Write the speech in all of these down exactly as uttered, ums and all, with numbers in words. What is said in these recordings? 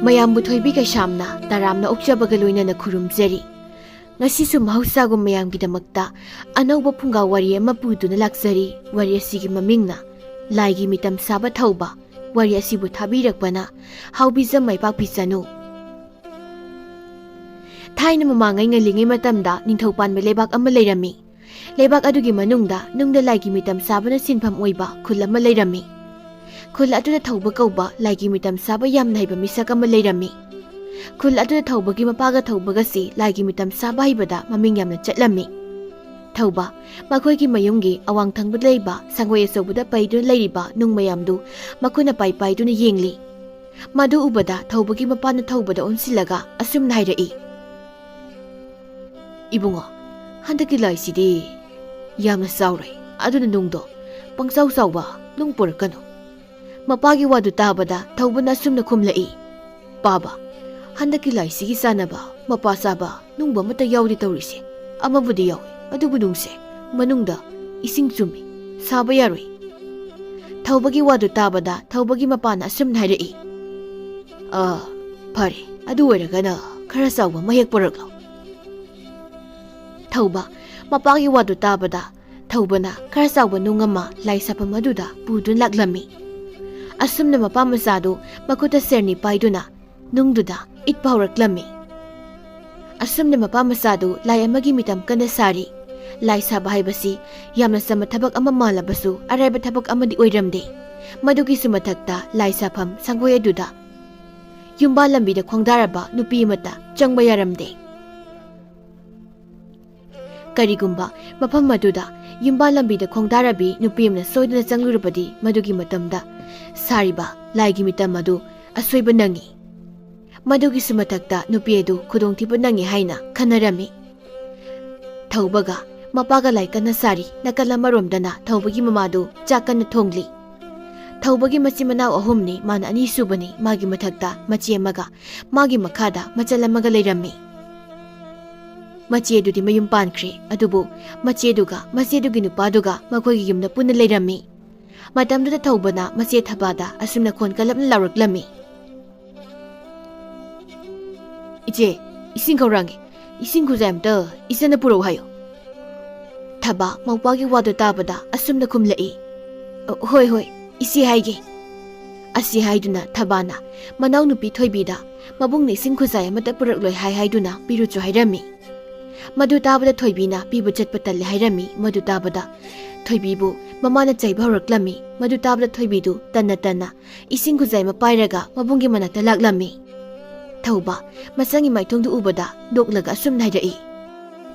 ꯃꯌꯥꯝꯕꯨ ꯊꯣꯏꯕꯤ ꯀꯩꯁꯥꯝꯅ ꯇꯔꯥꯝꯅ ꯑꯣꯛꯆꯕꯒ ꯂꯣꯏꯅꯅ ꯈꯨꯔꯨꯝꯖꯔꯤ꯫ ꯉꯁꯤꯁꯨ ꯃꯍꯧꯁꯥꯒꯨꯝ ꯃꯌꯥꯝꯒꯤꯗꯃꯛꯇ ꯑꯅꯧꯕ ꯐꯨꯡꯒꯥ ꯋꯥꯔꯤ ꯑꯃ ꯄꯨꯗꯨꯅ ꯂꯥꯛꯆꯔꯤ꯫ ꯋꯥꯔꯤ ꯑꯁꯤꯒꯤ ꯃꯃꯤꯡꯅ ꯂꯥꯏꯒꯤ ꯃꯤꯇꯝ ꯁꯥꯕ ꯊꯧꯕ꯫ ꯋꯥꯔꯤ ꯑꯁꯤꯕꯨ ꯊꯥꯕꯤꯔꯛꯄꯅ ꯍꯥꯎꯕꯤꯖꯝ ꯃꯥꯏꯄꯥꯛꯄꯤ ꯆꯅꯨ꯫ ꯊꯥꯏꯅ ꯃꯃꯥꯡꯉꯩ ꯉꯜꯂꯤꯉꯩ ꯃꯇꯝꯗ ꯅꯤꯡꯊꯧ ꯄꯥꯟꯕ ꯂꯩꯕꯥꯛ ꯑꯃ ꯂꯩꯔꯝꯃꯤ꯫ ꯂꯩꯕꯥꯛ ꯑꯗꯨꯒꯤ ꯃꯅꯨꯡꯗ ꯅꯨꯡꯗ ꯂꯥꯏꯒꯤ ꯃꯤꯇꯝ ꯁꯥꯕꯅ ꯁꯤꯟꯐꯝ ꯑꯣꯏꯕ ꯈꯨꯜ ꯑꯃ ꯂꯩꯔꯝꯃꯤ꯫ ꯈꯨꯜ ꯑꯗꯨꯗ ꯊꯧꯕ ꯀꯧꯕ ꯂꯥꯏꯒꯤ ꯃꯤꯇꯝ ꯁꯥꯕ ꯌꯥꯝꯅ ꯍꯩꯕ ꯃꯤꯁꯛ ꯑꯃ ꯂꯩꯔꯝꯃꯤ꯫ ꯈꯨꯜ ꯑꯗꯨꯗ ꯊꯧꯕꯒꯤ ꯃꯄꯥꯒ ꯊꯧꯕꯒꯁꯤ ꯂꯥꯏꯒꯤ ꯃꯤꯇꯝ ꯁꯥꯕ ꯍꯩꯕꯗ ꯃꯃꯤꯡ ꯌꯥꯝꯅ ꯆꯠꯂꯝꯃꯤ꯫ ꯊꯧꯕ ꯃꯈꯣꯏꯒꯤ ꯃꯌꯨꯝꯒꯤ ꯑꯋꯥꯡ ꯊꯪꯕꯗ ꯂꯩꯕ ꯁꯪꯒꯣꯏ ꯑꯆꯧꯕꯗ ꯄꯩꯗꯨꯅ ꯂꯩꯔꯤꯕ ꯅꯨꯡ ꯃꯌꯥꯝꯗꯨ ꯃꯈꯨꯠꯅ ꯄꯥꯏ ꯄꯥꯏꯗꯨꯅ ꯌꯦꯡꯂꯤ꯫ ꯃꯗꯨ ꯎꯕꯗ ꯊꯧꯕꯒꯤ ꯃꯄꯥꯅ ꯊꯧꯕꯗ ꯑꯣꯟꯁꯤꯜꯂꯒ ꯑꯁꯨꯝꯅ ꯍꯥꯏꯔꯛꯏ, "ꯏꯕꯨꯡꯉꯣ, ꯍꯟꯗꯛꯀꯤ ꯂꯥꯏꯁꯤꯗꯤ ꯌꯥꯝꯅ ꯆꯥꯎꯔꯦ, ꯑꯗꯨꯅ ꯅꯨꯡꯗꯣ ꯄꯪꯆꯥꯎ ꯆꯥꯎꯕ ꯅꯨꯡ ꯄꯨꯔꯛꯀꯅꯨ꯫" ꯃꯄꯥꯒꯤ ꯋꯥꯗꯨ ꯇꯥꯕꯗ ꯊꯧꯕꯅ ꯑꯁꯨꯝꯅ ꯈꯨꯝꯂꯛꯏ, "ꯄꯥꯕ, ꯍꯟꯗꯛꯀꯤ ꯂꯥꯏꯁꯤꯒꯤ ꯆꯥꯅꯕ ꯃꯄꯥ ꯆꯥꯕ ꯅꯨꯡꯕ ꯑꯃꯠꯇ ꯌꯥꯎꯗꯦ ꯇꯧꯔꯤꯁꯦ꯫ ꯑꯃꯕꯨꯗꯤ ꯌꯥꯎꯏ, ꯑꯗꯨꯕꯨ ꯅꯨꯡꯁꯦ ꯃꯅꯨꯡꯗ ꯏꯁꯤꯡ ꯆꯨꯝꯃꯤ, ꯁꯥꯕ ꯌꯥꯔꯣꯏ꯫" ꯊꯧꯕꯒꯤ ꯋꯥꯗꯨ ꯇꯥꯕꯗ ꯊꯧꯕꯒꯤ ꯃꯄꯥꯅ ꯑꯁꯨꯝꯅ ꯍꯥꯏꯔꯛꯏ, "ꯑꯥ, ꯐꯔꯦ, ꯑꯗꯨ ꯑꯣꯏꯔꯒꯅ ꯈꯔ ꯆꯥꯎꯕ ꯑꯃ ꯍꯦꯛ ꯄꯨꯔꯛꯂꯣ꯫" ꯊꯧꯕ ꯃꯄꯥꯒꯤ ꯋꯥꯗꯨ ꯇꯥꯕꯗ ꯊꯧꯕꯅ ꯈꯔ ꯆꯥꯎꯕ ꯅꯨꯡ ꯑꯃ ꯂꯥꯏ ꯁꯥꯐꯝ ꯑꯗꯨꯗ ꯄꯨꯗꯨꯅ ꯂꯥꯛꯂꯝꯃꯤ꯫ ꯑꯁꯨꯝꯅ ꯃꯄꯥ ꯃꯆꯥꯗꯨ ꯃꯈꯨꯠꯇ ꯁꯦꯔꯅꯤ ꯄꯥꯏꯗꯨꯅ ꯅꯨꯡꯗꯨꯗ ꯏꯠꯄ ꯍꯧꯔꯛꯂꯝꯃꯤ꯫ ꯑꯁꯨꯝꯅ ꯃꯄꯥ ꯃꯆꯥꯗꯨ ꯂꯥꯏ ꯑꯃꯒꯤ ꯃꯤꯇꯝ ꯀꯟꯅ ꯁꯥꯔꯤ꯫ ꯂꯥꯏ ꯁꯥꯕ ꯍꯥꯏꯕꯁꯤ ꯌꯥꯝꯅ ꯆꯝꯕ ꯊꯕꯛ ꯑꯃ ꯃꯥꯜꯂꯕꯁꯨ ꯑꯔꯥꯏꯕ ꯊꯕꯛ ꯑꯃꯗꯤ ꯑꯣꯏꯔꯝꯗꯦ꯫ ꯃꯗꯨꯒꯤꯁꯨ ꯃꯊꯛꯇ ꯂꯥꯏ ꯁꯥꯐꯝ ꯁꯪꯒꯣꯏ ꯑꯗꯨꯗ ꯌꯨꯝꯕꯥ ꯂꯝꯕꯤꯗ ꯈꯣꯡꯗꯥꯔꯕ ꯅꯨꯄꯤ ꯑꯃꯠꯇ ꯆꯪꯕ ꯌꯥꯔꯝꯗꯦ꯫ ꯀꯔꯤꯒꯨꯝꯕ ꯃꯐꯝ ꯑꯗꯨꯗ ꯌꯨꯝꯕꯥ ꯂꯝꯕꯤꯗ ꯈꯣꯡꯗꯥꯔꯕꯤ ꯅꯨꯄꯤ ꯑꯃꯅ ꯁꯣꯏꯗꯅ ꯆꯪꯂꯨꯔꯕꯗꯤ ꯃꯗꯨꯒꯤ ꯃꯇꯝꯗ ꯁꯥꯔꯤꯕ ꯂꯥꯏꯒꯤ ꯃꯤꯇꯝ ꯑꯗꯨ ꯑꯁꯣꯏꯕ ꯅꯪꯏ꯫ ꯃꯗꯨꯒꯤꯁꯨ ꯃꯊꯛꯇ ꯅꯨꯄꯤ ꯑꯗꯨ ꯈꯨꯗꯣꯡꯊꯤꯕ ꯅꯪꯏ ꯍꯥꯏꯅ ꯈꯟꯅꯔꯝꯃꯤ꯫ ꯊꯧꯕꯒ ꯃꯄꯥꯒ ꯂꯥꯏ ꯀꯟꯅ ꯁꯥꯔꯤ꯫ ꯅꯥꯀꯜ ꯑꯃꯔꯣꯝꯗꯅ ꯊꯧꯕꯒꯤ ꯃꯃꯥꯗꯨ ꯆꯥꯛ ꯀꯟꯅ ꯊꯣꯡꯂꯤ꯫ ꯊꯧꯕꯒꯤ ꯃꯆꯤꯟ ꯃꯅꯥꯎ ꯑꯍꯨꯝꯅꯤ, ꯃꯥꯅ ꯑꯅꯤꯁꯨꯕꯅꯤ꯫ ꯃꯥꯒꯤ ꯃꯊꯛꯇ ꯃꯆꯦ ꯑꯃꯒ ꯃꯥꯒꯤ ꯃꯈꯥꯗ ꯃꯆꯜ ꯑꯃꯒ ꯂꯩꯔꯝꯃꯤ꯫ ꯃꯆꯦ ꯑꯗꯨꯗꯤ ꯃꯌꯨꯝ ꯄꯥꯟꯈ꯭ꯔꯦ, ꯑꯗꯨꯕꯨ ꯃꯆꯦꯗꯨꯒ ꯃꯆꯦꯗꯨꯒꯤ ꯅꯨꯄꯥꯗꯨꯒ ꯃꯈꯣꯏꯒꯤ ꯌꯨꯝꯗ ꯄꯨꯟꯅ ꯂꯩꯔꯝꯃꯤ꯫ ꯃꯇꯝꯗꯨꯗ ꯊꯧꯕꯅ ꯃꯆꯦ ꯊꯕꯥꯗ ꯑꯁꯨꯝꯅ ꯈꯣꯟ ꯀꯜꯂꯞꯅ ꯂꯥꯎꯔꯛꯂꯝꯃꯤ, "ꯆꯦ, ꯏꯁꯤꯡ ꯈꯧꯔꯥꯡꯉꯦ, ꯏꯁꯤꯡ ꯈꯨꯖꯥꯏ ꯑꯝꯇ ꯏꯆꯟꯅ ꯄꯨꯔꯛꯎ ꯍꯥꯏꯌꯣ"꯫ ꯊꯕꯥ ꯃꯧꯄ꯭ꯋꯥꯒꯤ ꯋꯥꯗꯨ ꯇꯥꯕꯗ ꯑꯁꯨꯝꯅ ꯈꯨꯝꯂꯛꯏ, "ꯑ, ꯍꯣꯏ, ꯍꯣꯏ, ꯏꯆꯦ ꯍꯥꯏꯒꯦ"꯫ ꯑꯁꯤ ꯍꯥꯏꯗꯨꯅ ꯊꯕꯥꯅ ꯃꯅꯥꯎꯅꯨꯄꯤ ꯊꯣꯏꯕꯤꯗ ꯃꯕꯨꯡꯅ ꯏꯁꯤꯡ ꯈꯨꯖꯥꯏ ꯑꯃꯠꯇ ꯄꯨꯔꯛꯂꯣꯏ ꯍꯥꯏ ꯍꯥꯏꯗꯨꯅ ꯄꯤꯔꯨꯆꯣ ꯍꯥꯏꯔꯝꯃꯤ꯫ ꯃꯗꯨ ꯇꯥꯕꯗ ꯊꯣꯏꯕꯤꯅ ꯄꯤꯕ ꯆꯠꯄ ꯇꯜꯂꯦ ꯍꯥꯏꯔꯝꯃꯤ꯫ ꯃꯗꯨ ꯇꯥꯕꯗ ꯊꯣꯏꯕꯤꯕꯨ ꯃꯃꯥꯅ ꯆꯩꯕ ꯍꯧꯔꯛꯂꯝꯃꯤ꯫ ꯃꯗꯨ ꯇꯥꯕꯗ ꯊꯣꯏꯕꯤꯗꯨ ꯇꯟꯅ ꯇꯟꯅ ꯏꯁꯤꯡ ꯈꯨꯖꯥꯏ ꯑꯃ ꯄꯥꯏꯔꯒ ꯃꯕꯨꯡꯒꯤ ꯃꯅꯥꯛꯇ ꯂꯥꯛꯂꯝꯃꯤ꯫ ꯊꯧꯕ ꯃꯆꯪꯒꯤ ꯃꯥꯏꯊꯣꯡꯗꯨ ꯎꯕꯗ ꯅꯣꯛꯂꯒ ꯑꯁꯨꯝꯅ ꯍꯥꯏꯔꯛꯏ,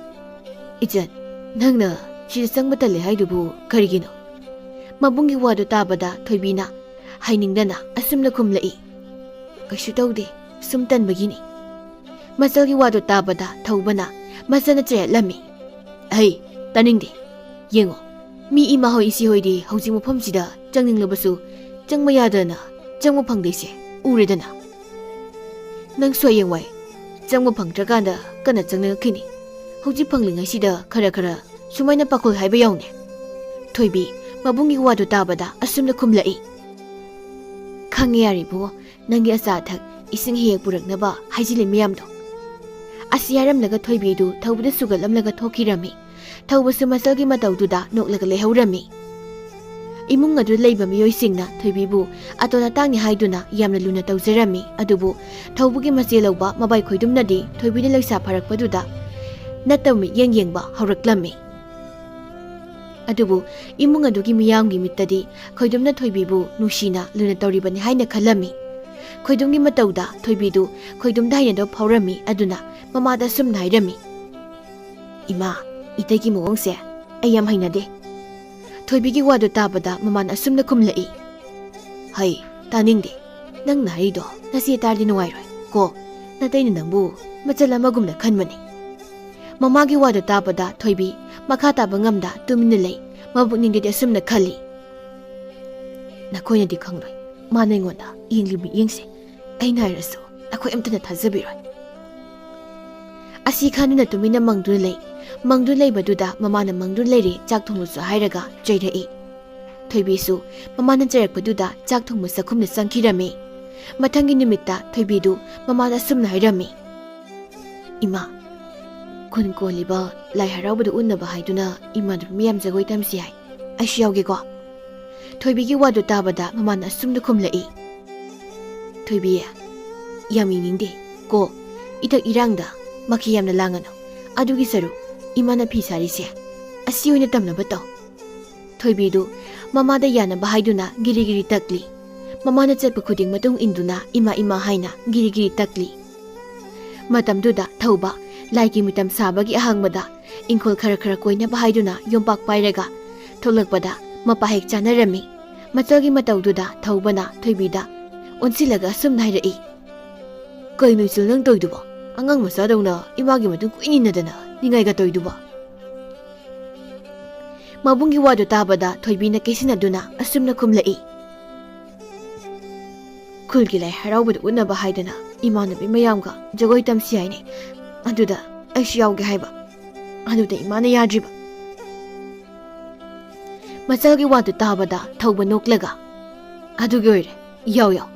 "ꯏꯆꯟ, ꯅꯪꯅ ꯁꯤꯗ ꯆꯪꯕ ꯇꯜꯂꯦ ꯍꯥꯏꯗꯨꯕꯨ ꯀꯔꯤꯒꯤꯅꯣ?" ꯃꯕꯨꯡꯒꯤ ꯋꯥꯗꯨ ꯇꯥꯕꯗ ꯊꯣꯏꯕꯤꯅ ꯍꯥꯏꯅꯤꯡꯗꯅ ꯑꯁꯨꯝꯅ ꯈꯨꯝꯂꯛꯏ, "ꯀꯩꯁꯨ ꯇꯧꯗꯦ, ꯁꯨꯝ ꯇꯟꯕꯒꯤꯅꯤ"꯫ ꯃꯆꯜꯒꯤ ꯋꯥꯗꯨ ꯇꯥꯕꯗ ꯊꯧꯕꯅ ꯃꯆꯟꯅ ꯆꯩꯔꯠꯂꯝꯃꯤ, "ꯑꯍꯩ, ꯇꯥꯅꯤꯡꯗꯦ꯫ ꯌꯦꯡꯉꯣ, ꯃꯤ ꯏꯃꯥ ꯍꯣꯏ ꯏꯆꯦ ꯍꯣꯏꯗꯤ ꯍꯧꯖꯤꯛ ꯃꯐꯝꯁꯤꯗ ꯆꯪꯅꯤꯡꯂꯕꯁꯨ ꯆꯪꯕ ꯌꯥꯗꯅ ꯆꯪꯕ ꯐꯪꯗꯣꯏꯁꯦ ꯎꯔꯦꯗꯅ꯫ ꯅꯪꯁꯨ ꯍꯌꯦꯡꯋꯥꯏ ꯆꯪꯕ ꯐꯪꯗ꯭ꯔꯀꯥꯟꯗ ꯀꯟꯅ ꯆꯪꯅꯤꯡꯉꯛꯈꯤꯅꯤ꯫ ꯍꯧꯖꯤꯛ ꯐꯪꯂꯤꯉꯩꯁꯤꯗ ꯈꯔ ꯈꯔ ꯁꯨꯃꯥꯏꯅ ꯄꯥꯈꯣꯜ ꯍꯥꯏꯕ ꯌꯥꯎꯅꯦ"꯫ ꯊꯣꯏꯕꯤ ꯃꯕꯨꯡꯒꯤ ꯋꯥꯗꯨ ꯇꯥꯕꯗ ꯑꯁꯨꯝꯅ ꯈꯨꯝꯂꯛꯏ, "ꯈꯪꯉꯦ ꯌꯥꯔꯦ ꯏꯕꯨꯡꯉꯣ, ꯅꯪꯒꯤ ꯑꯆꯥ ꯑꯊꯛ, ꯏꯁꯤꯡ ꯍꯦꯛ ꯍꯦꯛ ꯄꯨꯔꯛꯅꯕ ꯍꯥꯏꯖꯤꯜꯂꯤ ꯃꯌꯥꯝꯗꯣ"꯫ ꯑꯁꯤ ꯍꯥꯏꯔꯝꯂꯒ ꯊꯣꯏꯕꯤꯗꯨ ꯊꯧꯕꯗ ꯁꯨꯒꯠꯂꯝꯂꯒ ꯊꯣꯛꯈꯤꯔꯝꯃꯤ꯫ ꯊꯧꯕꯁꯨ ꯃꯆꯜꯒꯤ ꯃꯇꯧꯗꯨꯗ ꯅꯣꯛꯂꯒ ꯂꯩꯍꯧꯔꯝꯃꯤ꯫ ꯏꯃꯨꯡ ꯑꯗꯨꯗ ꯂꯩꯕ ꯃꯤꯑꯣꯏꯁꯤꯡꯅ ꯊꯣꯏꯕꯤꯕꯨ ꯑꯇꯣꯟ ꯑꯇꯥꯡꯅꯤ ꯍꯥꯏꯗꯨꯅ ꯌꯥꯝꯅ ꯂꯨꯅ ꯇꯧꯖꯔꯝꯃꯤ꯫ ꯑꯗꯨꯕꯨ ꯊꯧꯕꯒꯤ ꯃꯆꯦ ꯂꯧꯕ ꯃꯕꯥꯏ ꯈꯣꯏꯗꯨꯝꯅꯗꯤ ꯊꯣꯏꯕꯤꯅ ꯂꯩꯁꯥ ꯐꯥꯔꯛꯄꯗꯨꯗ ꯅꯠꯇꯕ ꯃꯤꯠꯌꯦꯡ ꯌꯦꯡꯕ ꯍꯧꯔꯛꯂꯝꯃꯤ꯫ ꯑꯗꯨꯕꯨ ꯏꯃꯨꯡ ꯑꯗꯨꯒꯤ ꯃꯤꯌꯥꯝꯒꯤ ꯃꯤꯠꯇꯗꯤ ꯈꯣꯏꯗꯨꯝꯅ ꯊꯣꯏꯕꯤꯕꯨ ꯅꯨꯡꯁꯤꯅ ꯂꯨꯅ ꯇꯧꯔꯤꯕꯅꯤ ꯍꯥꯏꯅ ꯈꯜꯂꯝꯃꯤ꯫ ꯈꯣꯏꯗꯨꯝꯒꯤ ꯃꯇꯧꯗ ꯊꯣꯏꯕꯤꯗꯨ ꯈꯣꯏꯗꯨꯝꯗ ꯍꯩꯅꯗꯕ ꯐꯥꯎꯔꯝꯃꯤ꯫ ꯑꯗꯨꯅ ꯃꯃꯥꯗ ꯑꯁꯨꯝꯅ ꯍꯥꯏꯔꯝꯃꯤ, "ꯏꯃꯥ, ꯏꯇꯩꯒꯤ ꯃꯑꯣꯡꯁꯦ ꯑꯩ ꯌꯥꯝ ꯍꯩꯅꯗꯦ"꯫ ꯊꯣꯏꯕꯤꯒꯤ ꯋꯥꯗꯨ ꯇꯥꯕꯗ ꯃꯃꯥꯅ ꯑꯁꯨꯝꯅ ꯈꯨꯝꯂꯛꯏ, "ꯍꯩ, ꯇꯥꯅꯤꯡꯗꯦ꯫ ꯅꯪꯅ ꯍꯥꯏꯔꯤꯗꯣ ꯅꯆꯦ ꯇꯥꯔꯗꯤ ꯅꯨꯡꯉꯥꯏꯔꯣꯏ ꯀꯣ꯫ ꯅꯇꯩꯅ ꯅꯪꯕꯨ ꯃꯆꯜ ꯑꯃꯒꯨꯝꯅ ꯈꯟꯕꯅꯤ"꯫ ꯃꯃꯥꯒꯤ ꯋꯥꯗꯨ ꯇꯥꯕꯗ ꯊꯣꯏꯕꯤ ꯃꯈꯥ ꯇꯥꯕ ꯉꯝꯗ ꯇꯨꯃꯤꯟꯅ ꯂꯩ꯫ ꯃꯕꯨꯛꯅꯤꯡꯗꯗꯤ ꯑꯁꯨꯝꯅ ꯈꯜꯂꯤ, "ꯅꯈꯣꯏꯅꯗꯤ ꯈꯪꯂꯣꯏ, ꯃꯥꯅ ꯑꯩꯉꯣꯟꯗ ꯌꯦꯡꯂꯤ ꯃꯤꯠꯌꯦꯡꯁꯦ꯫ ꯑꯩꯅ ꯍꯥꯏꯔꯁꯨ ꯅꯈꯣꯏ ꯑꯝꯇꯅ ꯊꯥꯖꯕꯤꯔꯣꯏ"꯫ ꯑꯁꯤ ꯈꯟꯗꯨꯅ ꯇꯨꯃꯤꯟꯅ ꯃꯪꯗꯨꯅ ꯂꯩ꯫ ꯃꯪꯗꯨꯅ ꯂꯩꯕꯗꯨꯗ ꯃꯃꯥꯅ ꯃꯪꯗꯨꯅ ꯂꯩꯔꯦ, ꯆꯥꯛ ꯊꯣꯡꯂꯨꯆꯣ ꯍꯥꯏꯔꯒ ꯆꯩꯔꯛꯏ꯫ ꯊꯣꯏꯕꯤꯁꯨ ꯃꯃꯥꯅ ꯆꯩꯔꯛꯄꯗꯨꯗ ꯆꯥꯛ ꯊꯣꯡꯕ ꯆꯥꯛꯈꯨꯝꯗ ꯆꯪꯈꯤꯔꯝꯃꯤ꯫ ꯃꯊꯪꯒꯤ ꯅꯨꯃꯤꯠꯇ ꯊꯣꯏꯕꯤꯗꯨ ꯃꯃꯥꯗ ꯑꯁꯨꯝꯅ ꯍꯥꯏꯔꯝꯃꯤ, "ꯏꯃꯥ, ꯈꯨꯟ ꯀꯣꯜꯂꯤꯕ ꯂꯥꯏ ꯍꯔꯥꯎꯕꯗ ꯎꯠꯅꯕ ꯍꯥꯏꯗꯨꯅ ꯏꯃꯥꯟꯅꯕꯤ ꯃꯌꯥꯝ ꯖꯒꯣꯏ ꯇꯝꯁꯤ ꯍꯥꯏ꯫ ꯑꯩꯁꯨ ꯌꯥꯎꯒꯦꯀꯣ?" ꯊꯣꯏꯕꯤꯒꯤ ꯋꯥꯗꯨ ꯇꯥꯕꯗ ꯃꯃꯥꯅ ꯑꯁꯨꯝꯅ ꯈꯨꯝꯂꯛꯏ, "ꯊꯣꯏꯕꯤ, ꯌꯥꯝ ꯌꯦꯡꯅꯤꯡꯗꯦ ꯀꯣ꯫ ꯏꯊꯛ ꯏꯔꯥꯡꯗ ꯃꯈꯩ ꯌꯥꯝꯅ ꯂꯥꯡꯒꯅꯨ꯫ ꯑꯗꯨꯒꯤ ꯁꯔꯨꯛ ꯏꯃꯥꯅ ꯐꯤ ꯁꯥꯔꯤꯁꯦ, ꯑꯁꯤ ꯑꯣꯏꯅ ꯇꯝꯅꯕ ꯇꯧ꯫" ꯊꯣꯏꯕꯤꯗꯨ ꯃꯃꯥꯗ ꯌꯥꯅꯕ ꯍꯥꯏꯗꯨꯅ ꯒꯤꯔꯤ ꯒꯤꯔꯤ ꯇꯛꯂꯤ꯫ ꯃꯃꯥꯅ ꯆꯠꯄ ꯈꯨꯗꯤꯡ ꯃꯇꯨꯡ ꯏꯟꯗꯨꯅ "ꯏꯃꯥ, ꯏꯃꯥ" ꯍꯥꯏꯅ ꯒꯤꯔꯤ ꯒꯤꯔꯤ ꯇꯛꯂꯤ꯫ ꯃꯇꯝꯗꯨꯗ ꯊꯧꯕ ꯂꯥꯏꯒꯤ ꯃꯤꯇꯝ ꯁꯥꯕꯒꯤ ꯑꯍꯥꯡꯕꯗ ꯏꯪꯈꯣꯜ ꯈꯔ ꯈꯔ ꯀꯣꯏꯅꯕ ꯍꯥꯏꯗꯨꯅ ꯌꯣꯝꯄꯥꯛ ꯄꯥꯏꯔꯒ ꯊꯣꯛꯂꯛꯄꯗ ꯃꯄꯥ ꯍꯦꯛ ꯆꯥꯅꯔꯝꯃꯤ꯫ ꯃꯆꯜꯒꯤ ꯃꯇꯧꯗꯨꯗ ꯊꯧꯕꯅ ꯊꯣꯏꯕꯤꯗ ꯑꯣꯟꯁꯤꯜꯂꯒ ꯑꯁꯨꯝꯅ ꯍꯥꯏꯔꯛꯏ, "ꯀꯩꯅꯣ ꯏꯆꯜ ꯅꯪ ꯇꯧꯏꯗꯨꯕꯣ? ꯑꯉꯥꯡ ꯃꯆꯥꯗꯧꯅ ꯏꯃꯥꯒꯤ ꯃꯇꯨꯡ ꯀꯣꯏꯏꯟ ꯏꯟꯅꯗꯅ ꯅꯤꯡꯉꯥꯏꯒ ꯇꯧꯏꯗꯨꯕꯣ?" ꯃꯕꯨꯡꯒꯤ ꯋꯥꯗꯨ ꯇꯥꯕꯗ ꯊꯣꯏꯕꯤꯅ ꯀꯩꯁꯤꯟꯅꯗꯨꯅ ꯑꯁꯨꯝꯅ ꯈꯨꯝꯂꯛꯏ, "ꯈꯨꯜꯒꯤ ꯂꯥꯏ ꯍꯔꯥꯎꯕꯗ ꯎꯠꯅꯕ ꯍꯥꯏꯗꯅ ꯏꯃꯥꯟꯅꯕꯤ ꯃꯌꯥꯝꯒ ꯖꯒꯣꯏ ꯇꯝꯁꯤ ꯍꯥꯏꯅꯩ꯫ ꯑꯗꯨꯗ ꯑꯩꯁꯨ ꯌꯥꯎꯒꯦ ꯍꯥꯏꯕ꯫ ꯑꯗꯨꯗ ꯏꯃꯥꯅ ꯌꯥꯗ꯭ꯔꯤꯕ꯫" ꯃꯆꯜꯒꯤ ꯋꯥꯗꯨ ꯇꯥꯕꯗ ꯊꯧꯕ ꯅꯣꯛꯂꯒ, "ꯑꯗꯨꯒꯤ ꯑꯣꯏꯔꯦ, ꯌꯥꯎ ꯌꯥꯎ꯫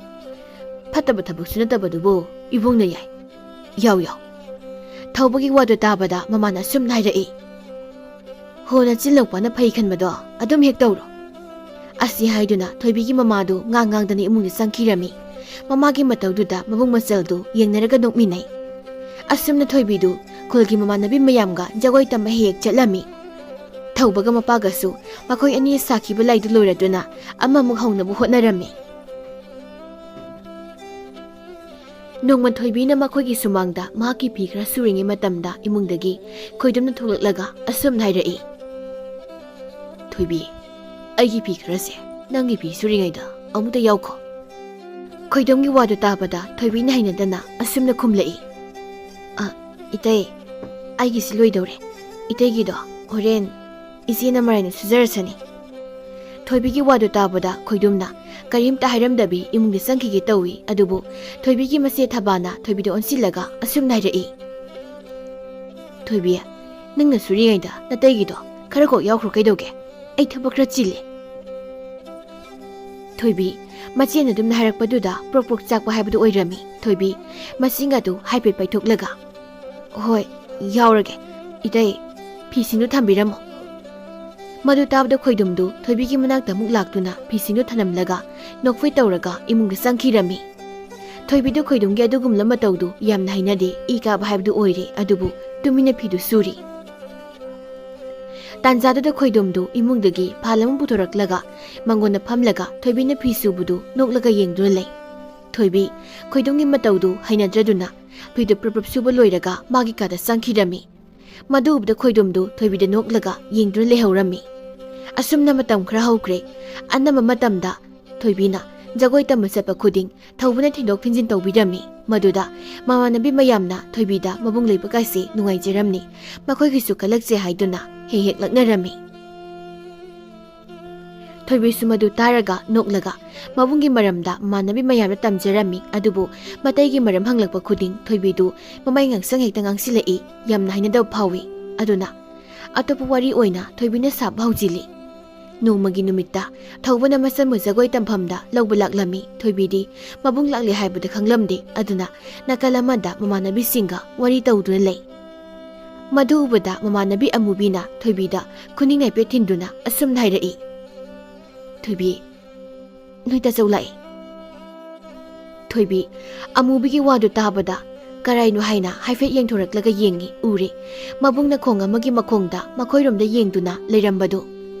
ꯐꯠꯇꯕ ꯊꯕꯛꯁꯨ ꯅꯠꯇꯕꯗꯨꯕꯨ ꯏꯕꯨꯡꯅ ꯌꯥꯏ꯫ ꯌꯥꯎ ꯌꯥꯎ꯫" ꯊꯧꯕꯒꯤ ꯋꯥꯗꯨ ꯇꯥꯕꯗ ꯃꯃꯥꯅ ꯑꯁꯨꯝꯅ ꯍꯥꯏꯔꯛꯏ, "ꯍꯣ, ꯅꯆꯤꯜ ꯅꯧꯄꯥꯅ ꯐꯩ ꯈꯟꯕꯗꯣ ꯑꯗꯨꯝ ꯍꯦꯛ ꯇꯧꯔꯣ꯫" ꯑꯁꯤ ꯍꯥꯏꯗꯨꯅ ꯊꯣꯏꯕꯤꯒꯤ ꯃꯃꯥꯗꯨ ꯉꯥꯡ ꯉꯥꯡꯗꯅ ꯏꯃꯨꯡꯗ ꯆꯪꯈꯤꯔꯝꯃꯤ꯫ ꯃꯃꯥꯒꯤ ꯃꯇꯧꯗꯨꯗ ꯃꯕꯨꯡ ꯃꯆꯜꯗꯨ ꯌꯦꯡꯅꯔꯒ ꯅꯣꯛꯃꯤꯟꯅꯩ꯫ ꯑꯁꯨꯝꯅ ꯊꯣꯏꯕꯤꯗꯨ ꯈꯨꯜꯒꯤ ꯃꯃꯥꯟꯅꯕꯤ ꯃꯌꯥꯝꯒ ꯖꯒꯣꯏ ꯇꯝꯕ ꯍꯦꯛ ꯍꯦꯛ ꯆꯠꯂꯝꯃꯤ꯫ ꯊꯧꯕꯒ ꯃꯄꯥꯒꯁꯨ ꯃꯈꯣꯏ ꯑꯅꯤ ꯁꯥꯈꯤꯕ ꯂꯥꯏꯗꯨ ꯂꯣꯏꯔꯗꯨꯅ ꯑꯃꯃꯨꯛ ꯍꯧꯅꯕ ꯍꯣꯠꯅꯔꯝꯃꯤ꯫ ꯅꯣꯡꯃ ꯊꯣꯏꯕꯤꯅ ꯃꯈꯣꯏꯒꯤ ꯁꯨꯃꯥꯡꯗ ꯃꯍꯥꯛꯀꯤ ꯐꯤ ꯈꯔ ꯁꯨꯔꯤꯉꯩ ꯃꯇꯝꯗ ꯏꯃꯨꯡꯗꯒꯤ ꯈꯣꯏꯗꯨꯝꯅ ꯊꯣꯛꯂꯛꯂꯒ ꯑꯁꯨꯝꯅ ꯍꯥꯏꯔꯛꯏ, "ꯊꯣꯏꯕꯤ, ꯑꯩꯒꯤ ꯐꯤ ꯈꯔꯁꯦ ꯅꯪꯒꯤ ꯐꯤ ꯁꯨꯔꯤꯉꯩꯗ ꯑꯃꯨꯛꯇ ꯌꯥꯎꯈꯣ꯫" ꯈꯣꯏꯗꯨꯝꯒꯤ ꯋꯥꯗꯨ ꯇꯥꯕꯗ ꯊꯣꯏꯕꯤꯅ ꯍꯩꯅꯗꯅ ꯑꯁꯨꯝꯅ ꯈꯨꯝꯂꯛꯏ, "ꯑ, ꯏꯇꯩ, ꯑꯩꯒꯤꯁꯤ ꯂꯣꯏꯗꯧꯔꯦ꯫ ꯏꯇꯩꯒꯤꯗꯣ ꯍꯣꯔꯦꯟ ꯏꯆꯦꯅ ꯃꯔꯥꯏꯅ ꯁꯨꯖꯔꯁꯅꯤ꯫" ꯊꯣꯏꯕꯤꯒꯤ ꯋꯥꯗꯨ ꯇꯥꯕꯗ ꯈꯣꯏꯗꯨꯝꯅ ꯀꯔꯤꯝꯇ ꯍꯥꯏꯔꯝꯗꯕꯤ ꯏꯃꯨꯡꯗ ꯆꯪꯈꯤꯒꯦ ꯇꯧꯏ꯫ ꯑꯗꯨꯕꯨ ꯊꯣꯏꯕꯤꯒꯤ ꯃꯆꯦ ꯊꯕꯥꯅ ꯊꯣꯏꯕꯤꯗ ꯑꯣꯟꯁꯤꯜꯂꯒ ꯑꯁꯨꯝꯅ ꯍꯥꯏꯔꯛꯏ, "ꯊꯣꯏꯕꯤ, ꯅꯪꯅ ꯁꯨꯔꯤꯉꯩꯗ ꯅꯇꯩꯒꯤꯗꯣ ꯈꯔ ꯀꯣꯛ ꯌꯥꯎꯈ꯭ꯔꯣ ꯀꯩꯗꯧꯒꯦ? ꯑꯩ ꯊꯕꯛ ꯈꯔ ꯆꯤꯜꯂꯤ꯫" ꯊꯣꯏꯕꯤ ꯃꯆꯦꯅ ꯑꯗꯨꯝꯅ ꯍꯥꯏꯔꯛꯄꯗꯨꯗ ꯄ꯭ꯔꯣꯛ ꯄ꯭ꯔꯣꯛ ꯆꯥꯛꯄ ꯍꯥꯏꯕꯗꯨ ꯑꯣꯏꯔꯝꯃꯤ꯫ ꯊꯣꯏꯕꯤ ꯃꯁꯤꯡ ꯑꯗꯨ ꯍꯥꯏꯐꯦꯠ ꯄꯥꯏꯊꯣꯛꯂꯒ, "ꯍꯣꯏ, ꯌꯥꯎꯔꯒꯦ꯫ ꯏꯇꯩ, ꯐꯤꯁꯤꯡꯗꯨ ꯊꯝꯕꯤꯔꯝꯃꯣ"꯫ ꯃꯗꯨ ꯇꯥꯕꯗ ꯈꯣꯏꯗꯨꯝꯗꯨ ꯊꯣꯏꯕꯤꯒꯤ ꯃꯅꯥꯛꯇ ꯑꯃꯨꯛ ꯂꯥꯛꯇꯨꯅ ꯐꯤꯁꯤꯡꯗꯨ ꯊꯅꯝꯂꯒ ꯅꯣꯛꯐꯦꯠ ꯇꯧꯔꯒ ꯏꯃꯨꯡꯗ ꯆꯪꯈꯤꯔꯝꯃꯤ꯫ ꯊꯣꯏꯕꯤꯗꯨ ꯈꯣꯏꯗꯨꯝꯒꯤ ꯑꯗꯨꯒꯨꯝꯂꯕ ꯃꯇꯧꯗꯨ ꯌꯥꯝꯅ ꯍꯩꯅꯗꯦ, ꯏ ꯀꯥꯕ ꯍꯥꯏꯕꯗꯨ ꯑꯣꯏꯔꯦ꯫ ꯑꯗꯨꯕꯨ ꯇꯨꯃꯤꯟꯅ ꯐꯤꯗꯨ ꯁꯨꯔꯤ꯫ ꯇꯥꯟꯖꯥꯗꯨꯗ ꯈꯣꯏꯗꯨꯝꯗꯨ ꯏꯃꯨꯡꯗꯒꯤ ꯐꯥꯜ ꯑꯃ ꯄꯨꯊꯣꯔꯛꯂꯒ ꯃꯉꯣꯟꯗ ꯐꯝꯂꯒ ꯊꯣꯏꯕꯤꯅ ꯐꯤ ꯁꯨꯕꯗꯨ ꯅꯣꯛꯂꯒ ꯌꯦꯡꯗꯨꯅ ꯂꯩ꯫ ꯊꯣꯏꯕꯤ ꯈꯣꯏꯗꯨꯝꯒꯤ ꯃꯇꯧꯗꯨ ꯍꯩꯅꯗ꯭ꯔꯗꯨꯅ ꯐꯤꯗꯨ ꯄ꯭ꯔꯞ ꯄ꯭ꯔꯞ ꯁꯨꯕ ꯂꯣꯏꯔꯒ ꯃꯥꯒꯤ ꯀꯥꯗ ꯆꯪꯈꯤꯔꯝꯃꯤ꯫ ꯃꯗꯨ ꯎꯕꯗ ꯈꯣꯏꯗꯨꯝꯗꯨ ꯊꯣꯏꯕꯤꯗ ꯅꯣꯛꯂꯒ ꯌꯦꯡꯗꯨꯅ ꯂꯩꯍꯧꯔꯝꯃꯤ꯫ ꯑꯁꯨꯝꯅ ꯃꯇꯝ ꯈꯔ ꯍꯧꯈ꯭ꯔꯦ꯫ ꯑꯅꯝꯕ ꯃꯇꯝꯗ ꯊꯣꯏꯕꯤꯅ ꯖꯒꯣꯏ ꯇꯝꯕ ꯆꯠꯄ ꯈꯨꯗꯤꯡ ꯊꯧꯕꯅ ꯊꯤꯟꯗꯣꯛ ꯊꯤꯟꯖꯤꯟ ꯇꯧꯕꯤꯔꯝꯃꯤ꯫ ꯃꯗꯨꯗ ꯃꯃꯥꯟꯅꯕꯤ ꯃꯌꯥꯝꯅ ꯊꯣꯏꯕꯤꯗ ꯃꯕꯨꯡ ꯂꯩꯕꯒꯥꯏꯁꯦ ꯅꯨꯡꯉꯥꯏꯖꯔꯝꯅꯤ, ꯃꯈꯣꯏꯒꯤꯁꯨ ꯀꯜꯂꯛꯁꯦ ꯍꯥꯏꯗꯨꯅ ꯍꯦꯛ ꯍꯦꯛ ꯂꯛꯅꯔꯝꯃꯤ꯫ ꯊꯣꯏꯕꯤꯁꯨ ꯃꯗꯨ ꯇꯥꯔꯒ ꯅꯣꯛꯂꯒ ꯃꯕꯨꯡꯒꯤ ꯃꯔꯝꯗ ꯃꯃꯥꯟꯅꯕꯤ ꯃꯌꯥꯝꯗ ꯇꯝꯖꯔꯝꯃꯤ꯫ ꯑꯗꯨꯕꯨ ꯃꯇꯩꯒꯤ ꯃꯔꯝ ꯍꯪꯂꯛꯄ ꯈꯨꯗꯤꯡ ꯊꯣꯏꯕꯤꯗꯨ ꯃꯃꯩ ꯉꯥꯡꯁꯪ ꯍꯦꯛꯇ ꯉꯥꯡꯁꯤꯜꯂꯛꯏ꯫ ꯌꯥꯝꯅ ꯍꯩꯅꯗꯕ ꯐꯥꯎꯏ꯫ ꯑꯗꯨꯅ ꯑꯇꯣꯞꯄ ꯋꯥꯔꯤ ꯑꯣꯏꯅ ꯊꯣꯏꯕꯤꯅ ꯁꯥꯕ ꯍꯧꯖꯤꯜꯂꯤ꯫ ꯅꯣꯡꯃꯒꯤ ꯅꯨꯃꯤꯠꯇ ꯊꯧꯕꯅ ꯃꯆꯟꯕꯨ ꯖꯒꯣꯏ ꯇꯝꯐꯝꯗ ꯂꯧꯕ ꯂꯥꯛꯂꯝꯃꯤ꯫ ꯊꯣꯏꯕꯤꯗꯤ ꯃꯕꯨꯡ ꯂꯥꯛꯂꯦ ꯍꯥꯏꯕꯗ ꯈꯪꯂꯝꯗꯦ꯫ ꯑꯗꯨꯅ ꯅꯥꯀꯜ ꯑꯃꯗ ꯃꯃꯥꯟꯅꯕꯤꯁꯤꯡꯒ ꯋꯥꯔꯤ ꯇꯧꯗꯨꯅ ꯂꯩ꯫ ꯃꯗꯨ ꯎꯕꯗ ꯃꯃꯥꯟꯅꯕꯤ ꯑꯃꯨꯕꯤꯅ ꯊꯣꯏꯕꯤꯗ ꯈꯨꯅꯤꯡ ꯍꯥꯏꯐꯦꯠ ꯊꯤꯟꯗꯨꯅ ꯑꯁꯨꯝꯅ ꯍꯥꯏꯔꯛꯏ, "ꯊꯣꯏꯕꯤ, ꯅꯣꯏ ꯇꯥꯆꯧ ꯂꯥꯛꯑꯦ"꯫ ꯊꯣꯏꯕꯤ ꯑꯃꯨꯕꯤꯒꯤ ꯋꯥꯗꯨ ꯇꯥꯕꯗ ꯀꯔꯥꯏꯅꯣ ꯍꯥꯏꯅ ꯍꯥꯏꯐꯦꯠ ꯌꯦꯡꯊꯣꯔꯛꯂꯒ ꯌꯦꯡꯉꯤ꯫ ꯎꯔꯦ, ꯃꯕꯨꯡꯅ ꯈꯣꯡ ꯑꯃꯒꯤ ꯃꯈꯣꯡꯗ ꯃꯈꯣꯏꯔꯣꯝꯗ ꯌꯦꯡꯗꯨꯅ ꯂꯩꯔꯝꯕꯗꯨ꯫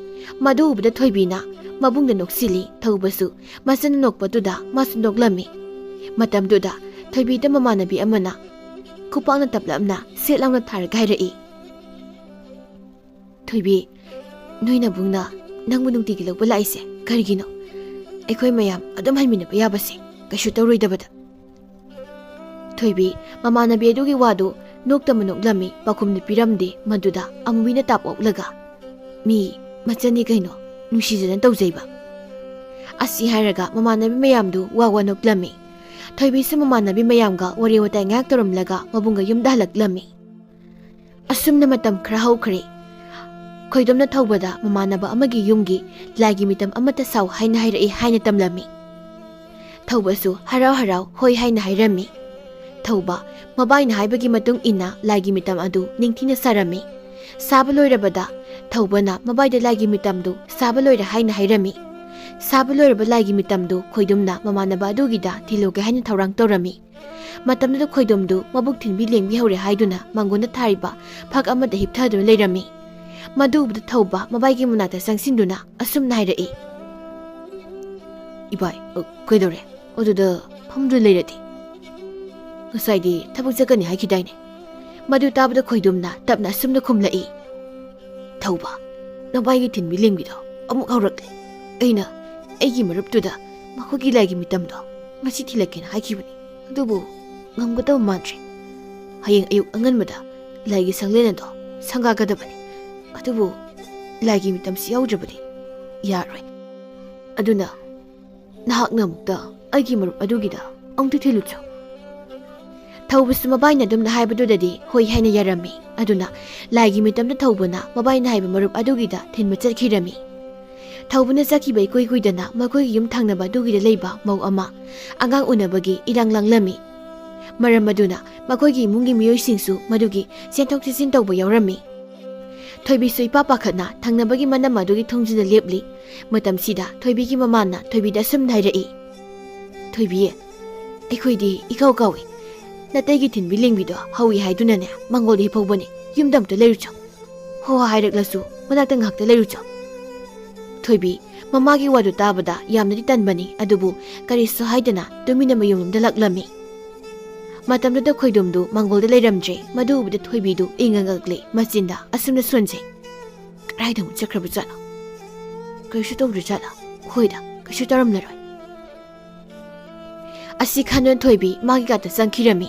ꯃꯗꯨ ꯎꯕꯗ ꯊꯣꯏꯕꯤꯅ ꯃꯕꯨꯡꯗ ꯅꯣꯛꯁꯤꯜꯂꯤ꯫ ꯊꯧꯕꯁꯨ ꯃꯆꯟ ꯅꯣꯛꯄꯗꯨꯗ ꯃꯥꯁꯨ ꯅꯣꯛꯂꯝꯃꯤ꯫ ꯃꯇꯝꯗꯨꯗ ꯊꯣꯏꯕꯤꯗ ꯃꯃꯥꯟꯅꯕꯤ ꯑꯃꯅ ꯈꯨꯄꯥꯛꯅ ꯇꯞꯂꯞꯅ ꯁꯦꯠ ꯂꯥꯎꯅ ꯊꯥꯔꯒ ꯍꯥꯏꯔꯛꯏ, "ꯊꯣꯏꯕꯤ, ꯅꯣꯏ ꯅꯕꯨꯡꯅ ꯅꯪꯕꯨ ꯅꯨꯡꯇꯤꯒꯤ ꯂꯧꯕ ꯂꯥꯛꯏꯁꯦ ꯀꯔꯤꯒꯤꯅꯣ? ꯑꯩꯈꯣꯏ ꯃꯌꯥꯝ ꯑꯗꯨꯝ ꯍꯟꯃꯤꯟꯅꯕ ꯌꯥꯕꯁꯦ ꯀꯩꯁꯨ ꯇꯧꯔꯣꯏꯗꯕꯗ"꯫ ꯊꯣꯏꯕꯤ ꯃꯃꯥꯟꯅꯕꯤ ꯑꯗꯨꯒꯤ ꯋꯥꯗꯨ ꯅꯣꯛꯇꯅ ꯅꯣꯛꯂꯝꯃꯤ, ꯄꯥꯎꯈꯨꯝꯗꯤ ꯄꯤꯔꯝꯗꯦ꯫ ꯃꯗꯨꯗ ꯑꯃꯨꯕꯤꯅ ꯇꯥꯞ ꯑꯣꯛꯂꯒ, "ꯃꯤ ꯃꯆꯟꯅꯤ ꯀꯩꯅꯣ, ꯅꯨꯡꯁꯤꯖꯅ ꯇꯧꯖꯩꯕ"꯫ ꯑꯁꯤ ꯍꯥꯏꯔꯒ ꯃꯃꯥꯟꯅꯕꯤ ꯃꯌꯥꯝꯗꯨ ꯋꯥ ꯋꯥ ꯅꯣꯛꯂꯝꯃꯤ꯫ ꯊꯣꯏꯕꯤꯁꯨ ꯃꯃꯥꯟꯅꯕꯤ ꯃꯌꯥꯝꯒ ꯋꯥꯔꯤ ꯋꯥꯇꯥꯏ ꯉꯥꯏꯍꯥꯛ ꯇꯧꯔꯝꯂꯒ ꯃꯕꯨꯡꯒ ꯌꯨꯝꯗ ꯍꯜꯂꯛꯂꯝꯃꯤ꯫ ꯑꯁꯨꯝꯅ ꯃꯇꯝ ꯈꯔ ꯍꯧꯈ꯭ꯔꯦ꯫ ꯈꯣꯏꯗꯣꯝꯅ ꯊꯧꯕꯗ ꯃꯃꯥꯟꯅꯕ ꯑꯃꯒꯤ ꯌꯨꯝꯒꯤ ꯂꯥꯏꯒꯤ ꯃꯤꯇꯝ ꯑꯃꯠꯇ ꯁꯥꯎ ꯍꯥꯏꯅ ꯍꯥꯏꯔꯛꯏ ꯍꯥꯏꯅ ꯇꯝꯂꯝꯃꯤ꯫ ꯊꯧꯕꯁꯨ ꯍꯔꯥꯎ ꯍꯔꯥꯎ ꯍꯣꯏ ꯍꯥꯏꯅ ꯍꯥꯏꯔꯝꯃꯤ꯫ ꯊꯧꯕ ꯃꯕꯥꯏꯅ ꯍꯥꯏꯕꯒꯤ ꯃꯇꯨꯡ ꯏꯟꯅ ꯂꯥꯏꯒꯤ ꯃꯤꯇꯝ ꯑꯗꯨ ꯅꯤꯡꯊꯤꯅ ꯁꯥꯔꯝꯃꯤ꯫ ꯁꯥꯕ ꯂꯣꯏꯔꯕꯗ ꯊꯧꯕꯅ ꯃꯕꯥꯏꯗ ꯂꯥꯏꯒꯤ ꯃꯤꯇꯝꯗꯨ ꯁꯥꯕ ꯂꯣꯏꯔꯦ ꯍꯥꯏꯅ ꯍꯥꯏꯔꯝꯃꯤ꯫ ꯁꯥꯕ ꯂꯣꯏꯔꯕ ꯂꯥꯏꯒꯤ ꯃꯤꯇꯝꯗꯨ ꯈꯣꯏꯗꯨꯝꯅ ꯃꯃꯥꯟꯅꯕ ꯑꯗꯨꯒꯤꯗ ꯊꯤꯜꯂꯨꯒꯦ ꯍꯥꯏꯅ ꯊꯧꯔꯥꯡ ꯇꯧꯔꯝꯃꯤ꯫ ꯃꯇꯝꯗꯨꯗ ꯈꯣꯏꯗꯨꯝꯗꯨ ꯃꯕꯨꯛ ꯊꯤꯟꯕꯤ ꯂꯦꯡꯕꯤ ꯍꯧꯔꯦ ꯍꯥꯏꯗꯨꯅ ꯃꯥꯡꯒꯣꯟꯗ ꯊꯥꯔꯤꯕ ꯐꯛ ꯑꯃꯗ ꯍꯤꯞꯊꯗꯨꯅ ꯂꯩꯔꯝꯃꯤ꯫ ꯃꯗꯨ ꯎꯕꯗ ꯊꯧꯕ ꯃꯕꯥꯏꯒꯤ ꯃꯅꯥꯛꯇ ꯆꯪꯁꯤꯟꯗꯨꯅ ꯑꯁꯨꯝꯅ ꯍꯥꯏꯔꯛꯏ, "ꯏꯕꯥꯏ, ꯑ, ꯀꯩꯗꯧꯔꯦ? ꯑꯗꯨꯗ ꯐꯝꯗꯨꯅ ꯂꯩꯔꯗꯤ? ꯉꯁꯥꯏꯗꯤ ꯊꯕꯛ ꯆꯠꯀꯅꯤ ꯍꯥꯏꯈꯤꯗꯥꯏꯅꯦ?" ꯃꯗꯨ ꯇꯥꯕꯗ ꯈꯣꯏꯗꯨꯝꯅ ꯇꯞꯅ ꯑꯁꯨꯝꯅ ꯈꯨꯝꯂꯛꯏ, "ꯊꯧꯕ, ꯅꯕꯥꯏꯒꯤ ꯊꯤꯟꯕꯤ ꯂꯦꯡꯕꯤꯗꯣ ꯑꯃꯨꯛ ꯍꯧꯔꯛꯂꯦ꯫ ꯑꯩꯅ ꯑꯩꯒꯤ ꯃꯔꯨꯞꯇꯨꯗ ꯃꯈꯣꯏꯒꯤ ꯂꯥꯏꯒꯤ ꯃꯤꯇꯝꯗꯣ ꯉꯁꯤ ꯊꯤꯜꯂꯛꯀꯦꯅ ꯍꯥꯏꯈꯤꯕꯅꯤ꯫ ꯑꯗꯨꯕꯨ ꯉꯝꯒꯗꯕ ꯃꯥꯟꯗ꯭ꯔꯦ꯫ ꯍꯌꯦꯡ ꯑꯌꯨꯛ ꯑꯉꯟꯕꯗ ꯂꯥꯏꯒꯤ ꯁꯪꯂꯦꯟ ꯑꯗꯣ ꯁꯪꯒꯥꯒꯗꯕꯅꯤ꯫ ꯑꯗꯨꯕꯨ ꯂꯥꯏꯒꯤ ꯃꯤꯇꯝꯁꯤ ꯌꯥꯎꯗ꯭ꯔꯕꯗꯤ ꯌꯥꯔꯣꯏ꯫ ꯑꯗꯨꯅ ꯅꯍꯥꯛꯅ ꯑꯃꯨꯛꯇ ꯑꯩꯒꯤ ꯃꯔꯨꯞ ꯑꯗꯨꯒꯤꯗ ꯑꯃꯨꯛꯇ ꯊꯤꯜꯂꯨꯆꯣ꯫" ꯊꯧꯕꯁꯨ ꯃꯕꯥꯏꯅ ꯑꯗꯨꯝꯅ ꯍꯥꯏꯕꯗꯨꯗꯗꯤ ꯍꯣꯏ ꯍꯥꯏꯅ ꯌꯥꯔꯝꯃꯤ꯫ ꯑꯗꯨꯅ ꯂꯥꯏꯒꯤ ꯃꯤꯇꯝꯗ ꯊꯧꯕꯅ ꯃꯕꯥꯏꯅ ꯍꯥꯏꯕ ꯃꯔꯨꯞ ꯑꯗꯨꯒꯤꯗ ꯊꯤꯟꯕ ꯆꯠꯈꯤꯔꯝꯃꯤ꯫ ꯊꯧꯕꯅ ꯆꯠꯈꯤꯕ ꯏꯀꯨꯏ ꯀꯨꯏꯗꯅ ꯃꯈꯣꯏꯒꯤ ꯌꯨꯝ ꯊꯪꯅꯕ ꯑꯗꯨꯒꯤꯗ ꯂꯩꯕ ꯃꯧ ꯑꯃ ꯑꯉꯥꯡ ꯎꯅꯕꯒꯤ ꯏꯔꯥꯡ ꯂꯥꯡꯂꯝꯃꯤ꯫ ꯃꯔꯝ ꯑꯗꯨꯅ ꯃꯈꯣꯏꯒꯤ ꯏꯃꯨꯡꯒꯤ ꯃꯤꯑꯣꯏꯁꯤꯡꯁꯨ ꯃꯗꯨꯒꯤ ꯆꯦꯟꯊꯣꯛ ꯆꯦꯟꯁꯤꯟ ꯇꯧꯕ ꯌꯥꯎꯔꯝꯃꯤ꯫ ꯊꯣꯏꯕꯤꯁꯨ ꯏꯄꯥ ꯄꯥꯈꯠꯅ ꯊꯪꯅꯕꯒꯤ ꯃꯅꯝ ꯑꯗꯨꯒꯤ ꯊꯣꯡꯖꯤꯟꯗ ꯂꯦꯞꯂꯤ꯫ ꯃꯇꯝꯁꯤꯗ ꯊꯣꯏꯕꯤꯒꯤ ꯃꯃꯥꯅ ꯊꯣꯏꯕꯤꯗ ꯑꯁꯨꯝꯅ ꯍꯥꯏꯔꯛꯏ, "ꯊꯣꯏꯕꯤ, ꯑꯩꯈꯣꯏꯗꯤ ꯏꯀꯥꯎ ꯀꯥꯎꯏ꯫ ꯅꯇꯩꯒꯤ ꯊꯤꯟꯕꯤ ꯂꯦꯡꯕꯤꯗꯣ ꯍꯧꯏ ꯍꯥꯏꯗꯨꯅꯅꯦ ꯃꯥꯡꯒꯣꯜꯗ ꯍꯤꯞꯍꯧꯕꯅꯤ꯫ ꯌꯨꯝꯗ ꯑꯝꯇ ꯂꯩꯔꯨꯆꯣ꯫ ꯍꯣ ꯍꯥꯏꯔꯛꯂꯁꯨ ꯃꯅꯥꯛꯇ ꯉꯥꯏꯍꯥꯛꯇ ꯂꯩꯔꯨꯆꯣ꯫" ꯊꯣꯏꯕꯤ ꯃꯃꯥꯒꯤ ꯋꯥꯗꯨ ꯇꯥꯕꯗ ꯌꯥꯝꯅꯗꯤ ꯇꯟꯕꯅꯤ, ꯑꯗꯨꯕꯨ ꯀꯔꯤꯁꯨ ꯍꯥꯏꯗꯅ ꯇꯨꯃꯤꯟꯅ ꯃꯌꯨꯝꯂꯣꯝꯗ ꯂꯥꯛꯂꯝꯃꯤ꯫ ꯃꯇꯝꯗꯨꯗ ꯈꯣꯏꯗꯨꯝꯗꯨ ꯃꯥꯡꯒꯣꯜꯗ ꯂꯩꯔꯝꯗ꯭ꯔꯦ꯫ ꯃꯗꯨ ꯎꯕꯗ ꯊꯣꯏꯕꯤꯗꯨ ꯏꯉꯛ ꯉꯛꯂꯦ꯫ ꯃꯆꯤꯟꯗ ꯑꯁꯨꯝꯅ ꯁꯣꯟꯖꯩ, "ꯀꯗꯥꯏꯗ ꯑꯃꯨꯛ ꯆꯠꯈ꯭ꯔꯕꯖꯥꯠꯅꯣ? ꯀꯔꯤꯁꯨ ꯇꯧꯗ꯭ꯔꯖꯥꯠꯂꯥ? ꯍꯣꯏꯗ, ꯀꯩꯁꯨ ꯇꯧꯔꯝꯂꯔꯣꯏ꯫" ꯑꯁꯤ ꯈꯟꯗꯨꯅ ꯊꯣꯏꯕꯤ ꯃꯥꯒꯤ ꯀꯥꯗ ꯆꯪꯈꯤꯔꯝꯃꯤ꯫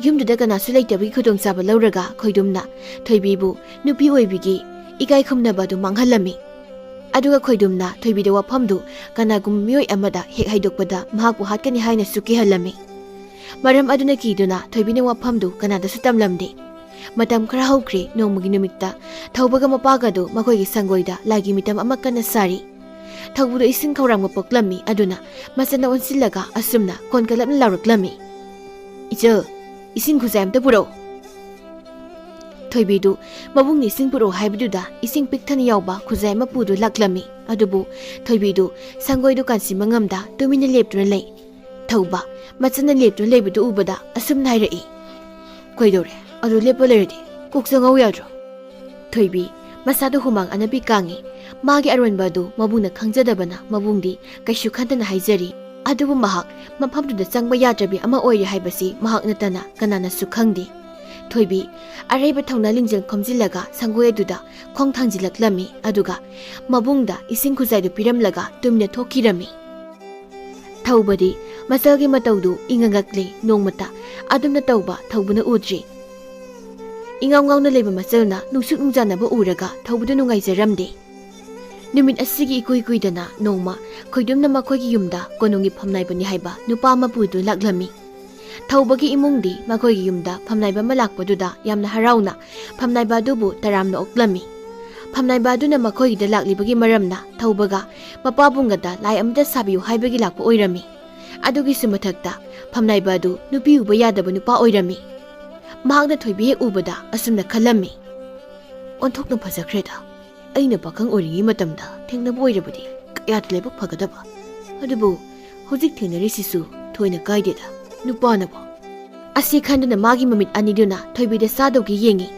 ꯌꯨꯝꯗꯨꯗ ꯀꯅꯥꯁꯨ ꯂꯩꯇꯕꯒꯤ ꯈꯨꯗꯣꯡꯆꯥꯕ ꯂꯧꯔꯒ ꯈꯣꯏꯗꯨꯝꯅ ꯊꯣꯏꯕꯤꯕꯨ ꯅꯨꯄꯤ ꯑꯣꯏꯕꯤꯒꯤ ꯏꯀꯥꯏ ꯈꯨꯝꯅꯕ ꯑꯗꯨ ꯃꯥꯡꯍꯜꯂꯝꯃꯤ꯫ ꯑꯗꯨꯒ ꯈꯣꯏꯗꯨꯝꯅ ꯊꯣꯏꯕꯤꯗ ꯋꯥꯐꯝꯗꯨ ꯀꯅꯥꯒꯨꯝꯕ ꯃꯤꯑꯣꯏ ꯑꯃꯗ ꯍꯦꯛ ꯍꯥꯏꯗꯣꯛꯄꯗ ꯃꯍꯥꯛꯄꯨ ꯍꯥꯠꯀꯅꯤ ꯍꯥꯏꯅꯁꯨ ꯀꯤꯍꯜꯂꯝꯃꯤ꯫ ꯃꯔꯝ ꯑꯗꯨꯅ ꯀꯤꯗꯨꯅ ꯊꯣꯏꯕꯤꯅ ꯋꯥꯐꯝꯗꯨ ꯀꯅꯥꯗꯁꯨ ꯇꯝꯂꯝꯗꯦ꯫ ꯃꯇꯝ ꯈꯔ ꯍꯧꯈ꯭ꯔꯦ꯫ ꯅꯣꯡꯃꯒꯤ ꯅꯨꯃꯤꯠꯇ ꯊꯧꯕꯒ ꯃꯄꯥꯒꯗꯨ ꯃꯈꯣꯏꯒꯤ ꯁꯪꯒꯣꯏꯗ ꯂꯥꯏꯒꯤ ꯃꯤꯇꯝ ꯑꯃ ꯀꯟꯅ ꯁꯥꯔꯤ꯫ ꯊꯧꯕꯗꯨ ꯏꯁꯤꯡ ꯈꯧꯔꯥꯡꯕ ꯄꯣꯛꯂꯝꯃꯤ꯫ ꯑꯗꯨꯅ ꯃꯆꯟꯅ ꯑꯣꯟꯁꯤꯜꯂꯒ ꯑꯁꯨꯝꯅ ꯀꯣꯟꯀꯂꯞꯅ ꯂꯥꯎꯔꯛꯂꯝꯃꯤ, "ꯏꯆꯜ, ꯏꯁꯤꯡ ꯈꯨꯖꯥꯏ ꯑꯝꯇ ꯄꯨꯔꯛꯎ꯫" ꯊꯣꯏꯕꯤꯗꯨ ꯃꯕꯨꯡꯅ ꯏꯁꯤꯡ ꯄꯨꯔꯛꯎ ꯍꯥꯏꯕꯗꯨꯗ ꯏꯁꯤꯡ ꯄꯤꯛ ꯊꯟꯅ ꯌꯥꯎꯕ ꯈꯨꯖꯥꯏ ꯑꯃ ꯄꯨꯗꯨꯅ ꯂꯥꯛꯂꯝꯃꯤ꯫ ꯑꯗꯨꯕꯨ ꯊꯣꯏꯕꯤꯗꯨ ꯁꯪꯒꯣꯏꯗꯨ ꯀꯥꯟꯁꯤꯟꯕ ꯉꯝꯗ ꯇꯨꯃꯤꯟꯅ ꯂꯦꯞꯇꯨꯅ ꯂꯩ꯫ ꯊꯧꯕ ꯃꯆꯟꯅ ꯂꯦꯞꯇꯨꯅ ꯂꯩꯕꯗꯨ ꯎꯕꯗ ꯑꯁꯨꯝꯅ ꯍꯥꯏꯔꯛꯏ, "ꯀꯩꯗꯧꯔꯦ? ꯑꯗꯨ ꯂꯦꯞꯄ ꯂꯩꯔꯗꯤ ꯀꯣꯛ ꯆꯪꯍꯧ ꯌꯥꯗ꯭ꯔꯣ?" ꯊꯣꯏꯕꯤ ꯃꯁꯥꯗ ꯍꯨꯃꯥꯡ ꯑꯅꯞꯄꯤ ꯀꯥꯡꯉꯤ꯫ ꯃꯥꯒꯤ ꯑꯔꯣꯟꯕ ꯑꯗꯨ ꯃꯕꯨꯡꯅ ꯈꯪꯖꯗꯕꯅ ꯃꯕꯨꯡꯗꯤ ꯀꯩꯁꯨ ꯈꯟꯗꯅ ꯍꯥꯏꯖꯔꯤ꯫ ꯑꯗꯨꯕꯨ ꯃꯍꯥꯛ ꯃꯐꯝꯗꯨꯗ ꯆꯪꯕ ꯌꯥꯗ꯭ꯔꯕꯤ ꯑꯃ ꯑꯣꯏꯔꯦ ꯍꯥꯏꯕꯁꯤ ꯃꯍꯥꯛ ꯅꯠꯇꯅ ꯀꯅꯥꯅꯁꯨ ꯈꯪꯗꯦ꯫ ꯊꯣꯏꯕꯤ ꯑꯔꯩꯕ ꯊꯧꯅꯥ ꯂꯤꯡꯖꯦꯜ ꯈꯣꯝꯖꯤꯜꯂꯒ ꯁꯪꯒꯣꯏ ꯑꯗꯨꯗ ꯈꯣꯡ ꯊꯥꯡꯖꯤꯜꯂꯛꯂꯝꯃꯤ꯫ ꯑꯗꯨꯒ ꯃꯕꯨꯡꯗ ꯏꯁꯤꯡ ꯈꯨꯖꯥꯏꯗꯨ ꯄꯤꯔꯝꯂꯒ ꯇꯨꯃꯤꯟꯅ ꯊꯣꯛꯈꯤꯔꯝꯃꯤ꯫ ꯊꯧꯕꯗꯤ ꯃꯆꯜꯒꯤ ꯃꯇꯧꯗꯨ ꯏꯉꯛ ꯉꯛꯂꯤ꯫ ꯅꯣꯡꯃꯇ ꯑꯗꯨꯝꯅ ꯇꯧꯕ ꯊꯧꯕꯅ ꯎꯗ꯭ꯔꯤ꯫ ꯏꯉꯥꯎ ꯉꯥꯎꯅ ꯂꯩꯕ ꯃꯆꯜꯅ ꯅꯨꯡꯁꯨꯛ ꯅꯨꯡꯖꯥꯅꯕ ꯎꯔꯒ ꯊꯧꯕꯗꯨ ꯅꯨꯡꯉꯥꯏꯖꯔꯝꯗꯦ꯫ ꯅꯨꯃꯤꯠ ꯑꯁꯤꯒꯤ ꯏꯀꯨꯏ ꯀꯨꯏꯗꯅ ꯅꯣꯡꯃ ꯈꯣꯏꯗꯨꯝꯅ ꯃꯈꯣꯏꯒꯤ ꯌꯨꯝꯗ ꯀꯣꯅꯨꯡꯒꯤ ꯐꯝꯅꯥꯏꯕꯅꯤ ꯍꯥꯏꯕ ꯅꯨꯄꯥ ꯑꯃ ꯄꯨꯗꯨꯅ ꯂꯥꯛꯂꯝꯃꯤ꯫ ꯊꯧꯕꯒꯤ ꯏꯃꯨꯡꯗꯤ ꯃꯈꯣꯏꯒꯤ ꯌꯨꯝꯗ ꯐꯝꯅꯥꯏꯕ ꯑꯃ ꯂꯥꯛꯄꯗꯨꯗ ꯌꯥꯝꯅ ꯍꯔꯥꯎꯅ ꯐꯝꯅꯥꯏꯕ ꯑꯗꯨꯕꯨ ꯇꯔꯥꯝꯅ ꯑꯣꯛꯂꯝꯃꯤ꯫ ꯐꯝꯅꯥꯏꯕ ꯑꯗꯨꯅ ꯃꯈꯣꯏꯒꯤꯗ ꯂꯥꯛꯂꯤꯕꯒꯤ ꯃꯔꯝꯅ ꯊꯧꯕꯒ ꯃꯄꯥꯕꯨꯡꯒꯗ ꯂꯥꯏ ꯑꯃꯇ ꯁꯥꯕꯤꯌꯨ ꯍꯥꯏꯕꯒꯤ ꯂꯥꯛꯄ ꯑꯣꯏꯔꯝꯃꯤ꯫ ꯑꯗꯨꯒꯤꯁꯨ ꯃꯊꯛꯇ ꯐꯝꯅꯥꯏꯕ ꯑꯗꯨ ꯅꯨꯄꯤ ꯎꯕ ꯌꯥꯗꯕ ꯅꯨꯄꯥ ꯑꯣꯏꯔꯝꯃꯤ꯫ ꯃꯍꯥꯛꯅ ꯊꯣꯏꯕꯤ ꯍꯦꯛ ꯎꯕꯗ ꯑꯁꯨꯝꯅ ꯈꯜꯂꯝꯃꯤ, "ꯑꯣꯟꯊꯣꯛꯅ ꯐꯖꯈ꯭ꯔꯦꯗ꯫ ꯑꯩꯅ ꯄꯥꯈꯪ ꯑꯣꯏꯔꯤꯉꯩ ꯃꯇꯝꯗ ꯊꯦꯡꯅꯕ ꯑꯣꯏꯔꯕꯗꯤ ꯀꯌꯥꯗ ꯂꯥꯏꯕꯛ ꯐꯒꯗꯕ꯫ ꯑꯗꯨꯕꯨ ꯍꯧꯖꯤꯛ ꯊꯦꯡꯅꯔꯤꯁꯤꯁꯨ ꯊꯣꯏꯅ ꯀꯥꯏꯗꯦꯗ, ꯅꯨꯄꯥꯅꯕꯨ꯫" ꯑꯁꯤ ꯈꯟꯗꯨꯅ ꯃꯥꯒꯤ ꯃꯃꯤꯠ ꯑꯅꯤꯗꯨꯅ ꯊꯣꯏꯕꯤꯗ ꯆꯥꯗꯧꯒꯤ ꯌꯦꯡꯉꯤ꯫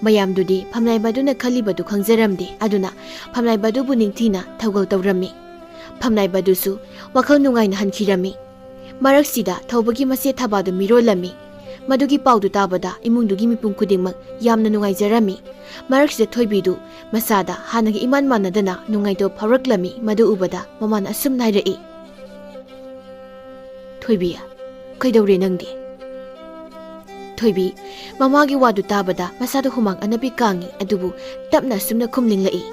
ꯃꯌꯥꯝꯗꯨꯗꯤ ꯐꯝꯅꯥꯏꯕ ꯑꯗꯨꯅ ꯈꯜꯂꯤꯕꯗꯨ ꯈꯪꯖꯔꯝꯗꯦ꯫ ꯑꯗꯨꯅ ꯐꯝꯅꯥꯏꯕ ꯑꯗꯨꯕꯨ ꯅꯤꯡꯊꯤꯅ ꯊꯧꯒꯜ ꯇꯧꯔꯝꯃꯤ꯫ ꯐꯝꯅꯥꯏꯕ ꯑꯗꯨꯁꯨ ꯋꯥꯈꯜ ꯅꯨꯡꯉꯥꯏꯅ ꯍꯟꯈꯤꯔꯝꯃꯤ꯫ ꯃꯔꯛꯁꯤꯗ ꯊꯧꯕꯒꯤ ꯃꯆꯦ ꯊꯕꯥꯗꯨ ꯃꯤꯔꯣꯜꯂꯝꯃꯤ꯫ ꯃꯗꯨꯒꯤ ꯄꯥꯎꯗꯨ ꯇꯥꯕꯗ ꯏꯃꯨꯡꯗꯨꯒꯤ ꯃꯤꯄꯨꯝ ꯈꯨꯗꯤꯡꯃꯛ ꯌꯥꯝꯅ ꯅꯨꯡꯉꯥꯏꯖꯔꯝꯃꯤ꯫ ꯃꯔꯛꯁꯤꯗ ꯊꯣꯏꯕꯤꯗꯨ ꯃꯁꯥꯗ ꯍꯥꯟꯅꯒ ꯏꯃꯥꯟ ꯃꯥꯟꯅꯗꯅ ꯅꯨꯡꯉꯥꯏꯇꯕ ꯐꯥꯎꯔꯛꯂꯝꯃꯤ꯫ ꯃꯗꯨ ꯎꯕꯗ ꯃꯃꯥꯅ ꯑꯁꯨꯝꯅ ꯍꯥꯏꯔꯛꯏ, "ꯊꯣꯏꯕꯤ, ꯀꯩꯗꯧꯔꯦ ꯅꯪꯗꯤ?" ꯊꯣꯏꯕꯤ ꯃꯃꯥꯒꯤ ꯋꯥꯗꯨ ꯇꯥꯕꯗ ꯃꯁꯥꯗ ꯍꯨꯃꯥꯡ ꯑꯅꯞꯄꯤ ꯀꯥꯡꯉꯤ꯫ ꯑꯗꯨꯕꯨ ꯇꯞꯅ ꯑꯁꯨꯝꯅ ꯈꯨꯝꯂꯤꯡꯂꯛꯏ,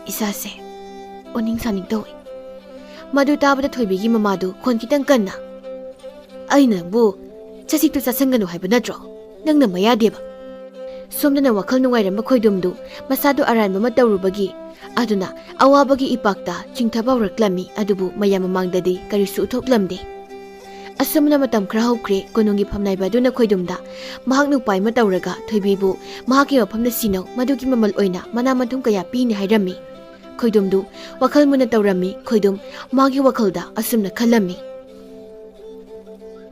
"ꯏꯁꯥꯁꯦ ꯑꯣꯅꯤꯡ ꯁꯥꯅꯤꯡ ꯇꯧꯏ꯫" ꯃꯗꯨ ꯇꯥꯕꯗ ꯊꯣꯏꯕꯤꯒꯤ ꯃꯃꯥꯗꯨ ꯈꯣꯟ ꯈꯤꯇꯪ ꯀꯟꯅ, "ꯑꯩꯅ ꯅꯪꯕꯨ ꯆꯥꯁꯤꯛꯇꯨ ꯆꯥꯁꯤꯟꯒꯅꯨ ꯍꯥꯏꯕ ꯅꯠꯇ꯭ꯔꯣ? ꯅꯪꯅ ꯃꯌꯥꯗꯦꯕ꯫" ꯁꯣꯝꯗꯅ ꯋꯥꯈꯜ ꯅꯨꯡꯉꯥꯏꯔꯝꯕ ꯈꯣꯏꯗꯨꯝꯗꯨ ꯃꯁꯥꯗꯨ ꯑꯔꯥꯟꯕ ꯑꯃ ꯇꯧꯔꯨꯕꯒꯤ, ꯑꯗꯨꯅ ꯑꯋꯥꯕꯒꯤ ꯏꯄꯥꯛꯇ ꯆꯤꯡꯊꯕ ꯍꯧꯔꯛꯂꯝꯃꯤ꯫ ꯑꯗꯨꯕꯨ ꯃꯌꯥꯝ ꯃꯃꯥꯡꯗꯗꯤ ꯀꯔꯤꯁꯨ ꯎꯠꯊꯣꯛꯂꯝꯗꯦ꯫ ꯑꯁꯨꯝꯅ ꯃꯇꯝ ꯈꯔ ꯍꯧꯈ꯭ꯔꯦ꯫ ꯀꯣꯅꯨꯡꯒꯤ ꯐꯝꯅꯥꯏꯕ ꯑꯗꯨꯅ ꯈꯣꯏꯗꯨꯝꯗ ꯃꯍꯥꯛꯅ ꯎꯄꯥꯏ ꯑꯃ ꯇꯧꯔꯒ ꯊꯣꯏꯕꯤꯕꯨ ꯃꯍꯥꯛꯀꯤ ꯃꯐꯝꯗ ꯁꯤꯟꯅꯧ, ꯃꯗꯨꯒꯤ ꯃꯃꯜ ꯑꯣꯏꯅ ꯃꯅꯥ ꯃꯊꯨꯝ ꯀꯌꯥ ꯄꯤꯅꯤ ꯍꯥꯏꯔꯝꯃꯤ꯫ ꯈꯣꯏꯗꯨꯝꯗꯨ ꯋꯥꯈꯜ ꯃꯨꯟꯅ ꯇꯧꯔꯝꯃꯤ꯫ ꯈꯣꯏꯗꯨꯝ ꯃꯥꯒꯤ ꯋꯥꯈꯜꯗ ꯑꯁꯨꯝꯅ ꯈꯜꯂꯝꯃꯤ,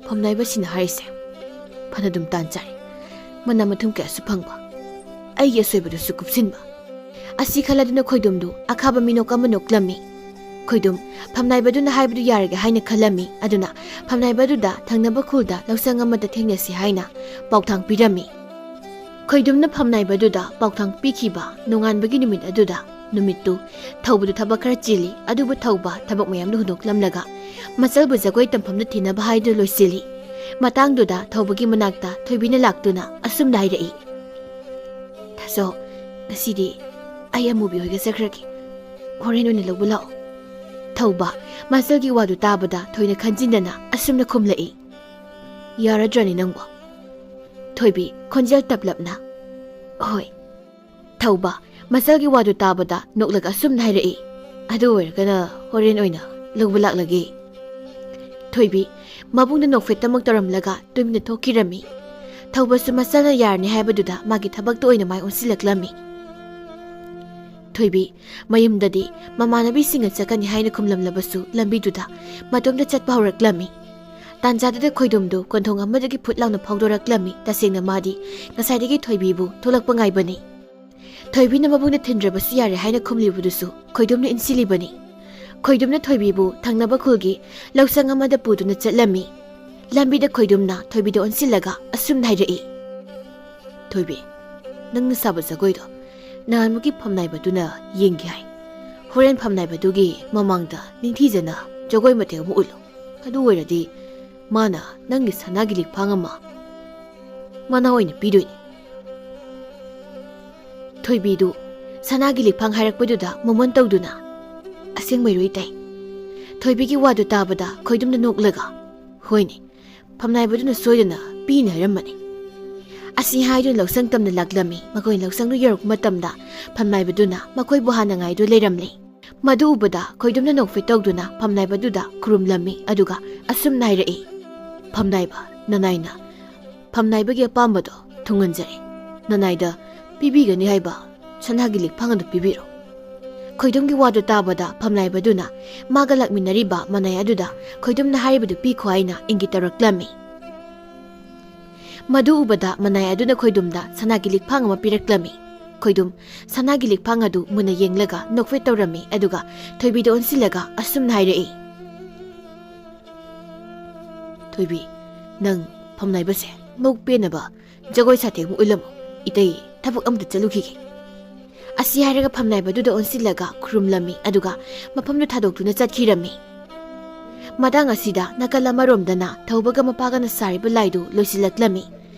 "ꯐꯝꯅꯥꯏꯕꯁꯤꯅ ꯍꯥꯏꯔꯤꯁꯦ ꯐꯅꯗꯨꯝ ꯇꯥꯟ ꯆꯥꯔꯦ, ꯃꯅꯥ ꯃꯊꯨꯝ ꯀꯌꯥꯁꯨ ꯐꯪꯕ, ꯑꯩꯒꯤ ꯑꯁꯣꯏꯕꯗꯨꯁꯨ ꯀꯨꯞꯁꯤꯟꯕ"꯫ ꯑꯁꯤ ꯈꯜꯂꯗꯨꯅ ꯈꯣꯏꯗꯨꯝꯗꯨ ꯑꯈꯥꯕ ꯃꯤꯅꯣꯛ ꯑꯃ ꯅꯣꯛꯂꯝꯃꯤ꯫ ꯈꯣꯏꯗꯨꯝ ꯐꯝꯅꯥꯏꯕꯗꯨꯅ ꯍꯥꯏꯕꯗꯨ ꯌꯥꯔꯒꯦ ꯍꯥꯏꯅ ꯈꯜꯂꯝꯃꯤ꯫ ꯑꯗꯨꯅ ꯐꯝꯅꯥꯏꯕꯗꯨꯗ ꯊꯪꯅꯕ ꯈꯨꯜꯗ ꯂꯧꯁꯪ ꯑꯃꯗ ꯊꯦꯡꯅꯁꯤ ꯍꯥꯏꯅ ꯄꯥꯎꯊꯥꯡ ꯄꯤꯔꯝꯃꯤ꯫ ꯈꯣꯏꯗꯨꯝꯅ ꯐꯝꯅꯥꯏꯕꯗꯨꯗ ꯄꯥꯎꯊꯥꯡ ꯄꯤꯈꯤꯕ ꯅꯣꯡꯉꯥꯟꯕꯒꯤ ꯅꯨꯃꯤꯠ ꯑꯗꯨꯗ, ꯅꯨꯃꯤꯠꯇꯨ ꯊꯧꯕꯗꯨ ꯊꯕꯛ ꯈꯔ ꯆꯤꯜꯂꯤ꯫ ꯑꯗꯨꯕꯨ ꯊꯧꯕ ꯊꯕꯛ ꯃꯌꯥꯝꯗꯨ ꯍꯨꯟꯗꯣꯛꯂꯝꯂꯒ ꯃꯆꯜꯕꯨ ꯖꯒꯣꯏ ꯇꯝꯐꯝꯗ ꯊꯤꯟꯅꯕ ꯍꯥꯏꯗꯨꯅ ꯂꯣꯏꯁꯤꯜꯂꯤ꯫ ꯃꯇꯥꯡꯗꯨꯗ ꯊꯧꯕꯒꯤ ꯃꯅꯥꯛꯇ ꯊꯣꯏꯕꯤꯅ ꯂꯥꯛꯇꯨꯅ ꯑꯁꯨꯝꯅ ꯍꯥꯏꯔꯛꯏ, "ꯊꯥꯖꯧ, ꯉꯁꯤꯗꯤ ꯑꯩ ꯑꯃꯨꯕꯤ ꯍꯣꯏꯒ ꯆꯠꯈ꯭ꯔꯒꯦ꯫ ꯍꯣꯔꯦꯟ ꯑꯣꯏꯅ ꯂꯧꯕ ꯂꯥꯛꯑꯣ"꯫ ꯊꯧꯕ ꯃꯆꯜꯒꯤ ꯋꯥꯗꯨ ꯇꯥꯕꯗ ꯊꯣꯏꯅ ꯈꯟꯖꯤꯟꯗꯅ ꯑꯁꯨꯝꯅ ꯈꯨꯝꯂꯛꯏ, "ꯌꯥꯔꯗ꯭ꯔꯅꯤ ꯅꯪꯕꯣ?" ꯊꯣꯏꯕꯤ ꯈꯣꯟꯖꯦꯜ ꯇꯞꯂꯞꯅ, "ꯍꯣꯏ"꯫ ꯊꯧꯕ ꯃꯆꯜꯒꯤ ꯋꯥꯗꯨ ꯇꯥꯕꯗ ꯅꯣꯛꯂꯒ ꯑꯁꯨꯝꯅ ꯍꯥꯏꯔꯛꯏ, "ꯑꯗꯨ ꯑꯣꯏꯔꯒꯅ ꯍꯣꯔꯦꯟ ꯑꯣꯏꯅ ꯂꯧꯕ ꯂꯥꯛꯂꯒꯦ"꯫ ꯊꯣꯏꯕꯤ ꯃꯕꯨꯡꯗ ꯅꯣꯛꯐꯦꯠꯇꯃꯛ ꯇꯧꯔꯝꯂꯒ ꯇꯨꯃꯤꯟꯅ ꯊꯣꯛꯈꯤꯔꯝꯃꯤ꯫ ꯊꯧꯕꯁꯨ ꯃꯆꯜꯅ ꯌꯥꯔꯅꯤ ꯍꯥꯏꯕꯗꯨꯗ ꯃꯥꯒꯤ ꯊꯕꯛꯇ ꯑꯣꯏꯅ ꯃꯥꯏ ꯑꯣꯟꯁꯤꯜꯂꯛꯂꯝꯃꯤ꯫ ꯊꯣꯏꯕꯤ ꯃꯌꯨꯝꯗꯗꯤ ꯃꯃꯥꯟꯅꯕꯤꯁꯤꯡꯒ ꯆꯠꯀꯅꯤ ꯍꯥꯏꯅ ꯈꯨꯝꯂꯝꯂꯕꯁꯨ ꯂꯝꯕꯤꯗꯨꯗ ꯃꯇꯣꯝꯇ ꯆꯠꯄ ꯍꯧꯔꯛꯂꯝꯃꯤ꯫ ꯇꯥꯟꯖꯥꯗꯨꯗ ꯈꯣꯏꯗꯨꯝꯗꯨ ꯀꯣꯟꯊꯣꯡ ꯑꯃꯗꯒꯤ ꯐꯨꯠ ꯂꯥꯎꯅ ꯐꯥꯎꯗꯣꯔꯛꯂꯝꯃꯤ꯫ ꯇꯁꯦꯡꯅ ꯃꯥꯗꯤ ꯉꯁꯥꯏꯗꯒꯤ ꯊꯣꯏꯕꯤꯕꯨ ꯊꯣꯛꯂꯛꯄ ꯉꯥꯏꯕꯅꯤ꯫ ꯊꯣꯏꯕꯤꯅ ꯃꯕꯨꯡꯗ ꯊꯤꯟꯗ꯭ꯔꯕꯁꯨ ꯌꯥꯔꯦ ꯍꯥꯏꯅ ꯈꯨꯝꯂꯤꯕꯗꯨꯁꯨ ꯈꯣꯏꯗꯨꯝꯅ ꯏꯟꯁꯤꯜꯂꯤꯕꯅꯤ꯫ ꯈꯣꯏꯗꯨꯝꯅ ꯊꯣꯏꯕꯤꯕꯨ ꯊꯪꯅꯕ ꯈꯨꯜꯒꯤ ꯂꯧꯁꯪ ꯑꯃꯗ ꯄꯨꯗꯨꯅ ꯆꯠꯂꯝꯃꯤ꯫ ꯂꯝꯕꯤꯗ ꯈꯣꯏꯗꯨꯝꯅ ꯊꯣꯏꯕꯤꯗ ꯑꯣꯟꯁꯤꯜꯂꯒ ꯑꯁꯨꯝꯅ ꯍꯥꯏꯔꯛꯏ, "ꯊꯣꯏꯕꯤ, ꯅꯪꯅ ꯁꯥꯕ ꯖꯒꯣꯏꯗꯣ ꯅꯍꯥꯟꯃꯨꯛꯀꯤ ꯐꯝꯅꯥꯏꯕꯗꯨꯅ ꯌꯦꯡꯒꯦ ꯍꯥꯏ꯫ ꯍꯣꯔꯦꯟ ꯐꯝꯅꯥꯏꯕꯗꯨꯒꯤ ꯃꯃꯥꯡꯗ ꯅꯤꯡꯊꯤꯖꯅ ꯖꯒꯣꯏ ꯃꯇꯦꯛ ꯑꯃ ꯎꯠꯂꯨ꯫ ꯑꯗꯨ ꯑꯣꯏꯔꯗꯤ ꯃꯥꯅ ꯅꯪꯒꯤ ꯁꯅꯥꯒꯤ ꯂꯤꯛꯐꯥꯡ ꯑꯃ ꯃꯅꯥ ꯑꯣꯏꯅ ꯄꯤꯗꯣꯏꯅꯤ"꯫ ꯊꯣꯏꯕꯤꯗꯨ ꯁꯅꯥꯒꯤ ꯂꯤꯛꯐꯥꯡ ꯍꯥꯏꯔꯛꯄꯗꯨꯗ ꯃꯣꯃꯣꯟ ꯇꯧꯗꯨꯅ, "ꯑꯁꯦꯡꯕꯩꯔꯣ ꯏꯇꯩ?" ꯊꯣꯏꯕꯤꯒꯤ ꯋꯥꯗꯨ ꯇꯥꯕꯗ ꯈꯣꯏꯗꯨꯝꯅ ꯅꯣꯛꯂꯒ, "ꯍꯣꯏꯅꯦ, ꯐꯝꯅꯥꯏꯕꯗꯨꯅ ꯁꯣꯏꯗꯅ ꯄꯤꯅꯤ ꯍꯥꯏꯔꯝꯕꯅꯤ"꯫ ꯑꯁꯤ ꯍꯥꯏꯗꯨꯅ ꯂꯧꯁꯪ ꯇꯝꯅ ꯂꯥꯛꯂꯝꯃꯤ꯫ ꯃꯈꯣꯏ ꯂꯧꯁꯪꯗꯨ ꯌꯧꯔꯛꯄ ꯃꯇꯝꯗ ꯐꯝꯅꯥꯏꯕꯗꯨꯅ ꯃꯈꯣꯏꯕꯨ ꯍꯥꯟꯅ ꯉꯥꯏꯗꯨꯅ ꯂꯩꯔꯝꯂꯦ꯫ ꯃꯗꯨ ꯎꯕꯗ ꯈꯣꯏꯗꯨꯝꯅ ꯅꯣꯛꯐꯦꯠ ꯇꯧꯗꯨꯅ ꯐꯝꯅꯥꯏꯕꯗꯨꯗ ꯈꯨꯔꯨꯝꯂꯝꯃꯤ꯫ ꯑꯗꯨꯒ ꯑꯁꯨꯝꯅ ꯍꯥꯏꯔꯛꯏ, "ꯐꯝꯅꯥꯏꯕ, ꯅꯅꯥꯏꯅ ꯐꯝꯅꯥꯏꯕꯒꯤ ꯑꯄꯥꯝꯕꯗꯣ ꯊꯨꯡꯍꯟꯖꯔꯦ꯫ ꯅꯅꯥꯏꯗ ꯄꯤꯕꯤꯒꯅꯤ ꯍꯥꯏꯕ ꯁꯅꯥꯒꯤ ꯂꯤꯛꯐꯥꯡ ꯑꯗꯨ ꯄꯤꯕꯤꯔꯣ꯫" ꯈꯣꯏꯗꯨꯝꯒꯤ ꯋꯥꯗꯨ ꯇꯥꯕꯗ ꯐꯝꯅꯥꯏꯕꯗꯨꯅ ꯃꯥꯒ ꯂꯥꯛꯃꯤꯟꯅꯔꯤꯕ ꯃꯅꯥꯏ ꯑꯗꯨꯗ ꯈꯣꯏꯗꯨꯝꯅ ꯍꯥꯏꯔꯤꯕꯗꯨ ꯄꯤꯈꯣ ꯍꯥꯏꯅ ꯏꯪꯒꯤꯠ ꯇꯧꯔꯛꯂꯝꯃꯤ꯫ ꯃꯗꯨ ꯎꯕꯗ ꯃꯅꯥꯏ ꯑꯗꯨꯅ ꯈꯣꯏꯗꯨꯝꯗ ꯁꯅꯥꯒꯤ ꯂꯤꯛꯐꯥꯡ ꯑꯃ ꯄꯤꯔꯛꯂꯝꯃꯤ꯫ ꯈꯣꯏꯗꯨꯝ ꯁꯅꯥꯒꯤ ꯂꯤꯛꯐꯥꯡ ꯑꯗꯨ ꯃꯨꯟꯅ ꯌꯦꯡꯂꯒ ꯅꯣꯛꯐꯦꯠ ꯇꯧꯔꯝꯃꯤ, ꯑꯗꯨꯒ ꯊꯣꯏꯕꯤꯗ ꯑꯣꯟꯁꯤꯜꯂꯒ ꯑꯁꯨꯝꯅ ꯍꯥꯏꯔꯛꯏ, "ꯊꯣꯏꯕꯤ, ꯅꯪ ꯐꯝꯅꯥꯏꯕꯁꯦ ꯃꯕꯨꯛ ꯄꯦꯟꯅꯕ ꯖꯒꯣꯏ ꯁꯥꯊꯦꯛ ꯑꯃ ꯎꯠꯂꯝꯃꯨ꯫ ꯏꯇꯩ ꯊꯕꯛ ꯑꯃꯗ ꯆꯠꯂꯨꯈꯤꯒꯦ꯫" ꯑꯁꯤ ꯍꯥꯏꯔꯒ ꯐꯝꯅꯥꯏꯕꯗꯨꯗ ꯑꯣꯟꯁꯤꯜꯂꯒ ꯈꯨꯔꯨꯝꯂꯝꯃꯤ, ꯑꯗꯨꯒ ꯃꯐꯝꯗꯨ ꯊꯥꯗꯣꯛꯇꯨꯅ ꯆꯠꯈꯤꯔꯝꯃꯤ꯫ ꯃꯇꯥꯡ ꯑꯁꯤꯗ ꯅꯥꯀꯜ ꯑꯃꯔꯣꯝꯗꯅ ꯊꯧꯕꯒ ꯃꯄꯥꯒꯅ ꯁꯥꯔꯤꯕ ꯂꯥꯏꯗꯨ ꯂꯣꯏꯁꯤꯜꯂꯛꯂꯝꯃꯤ꯫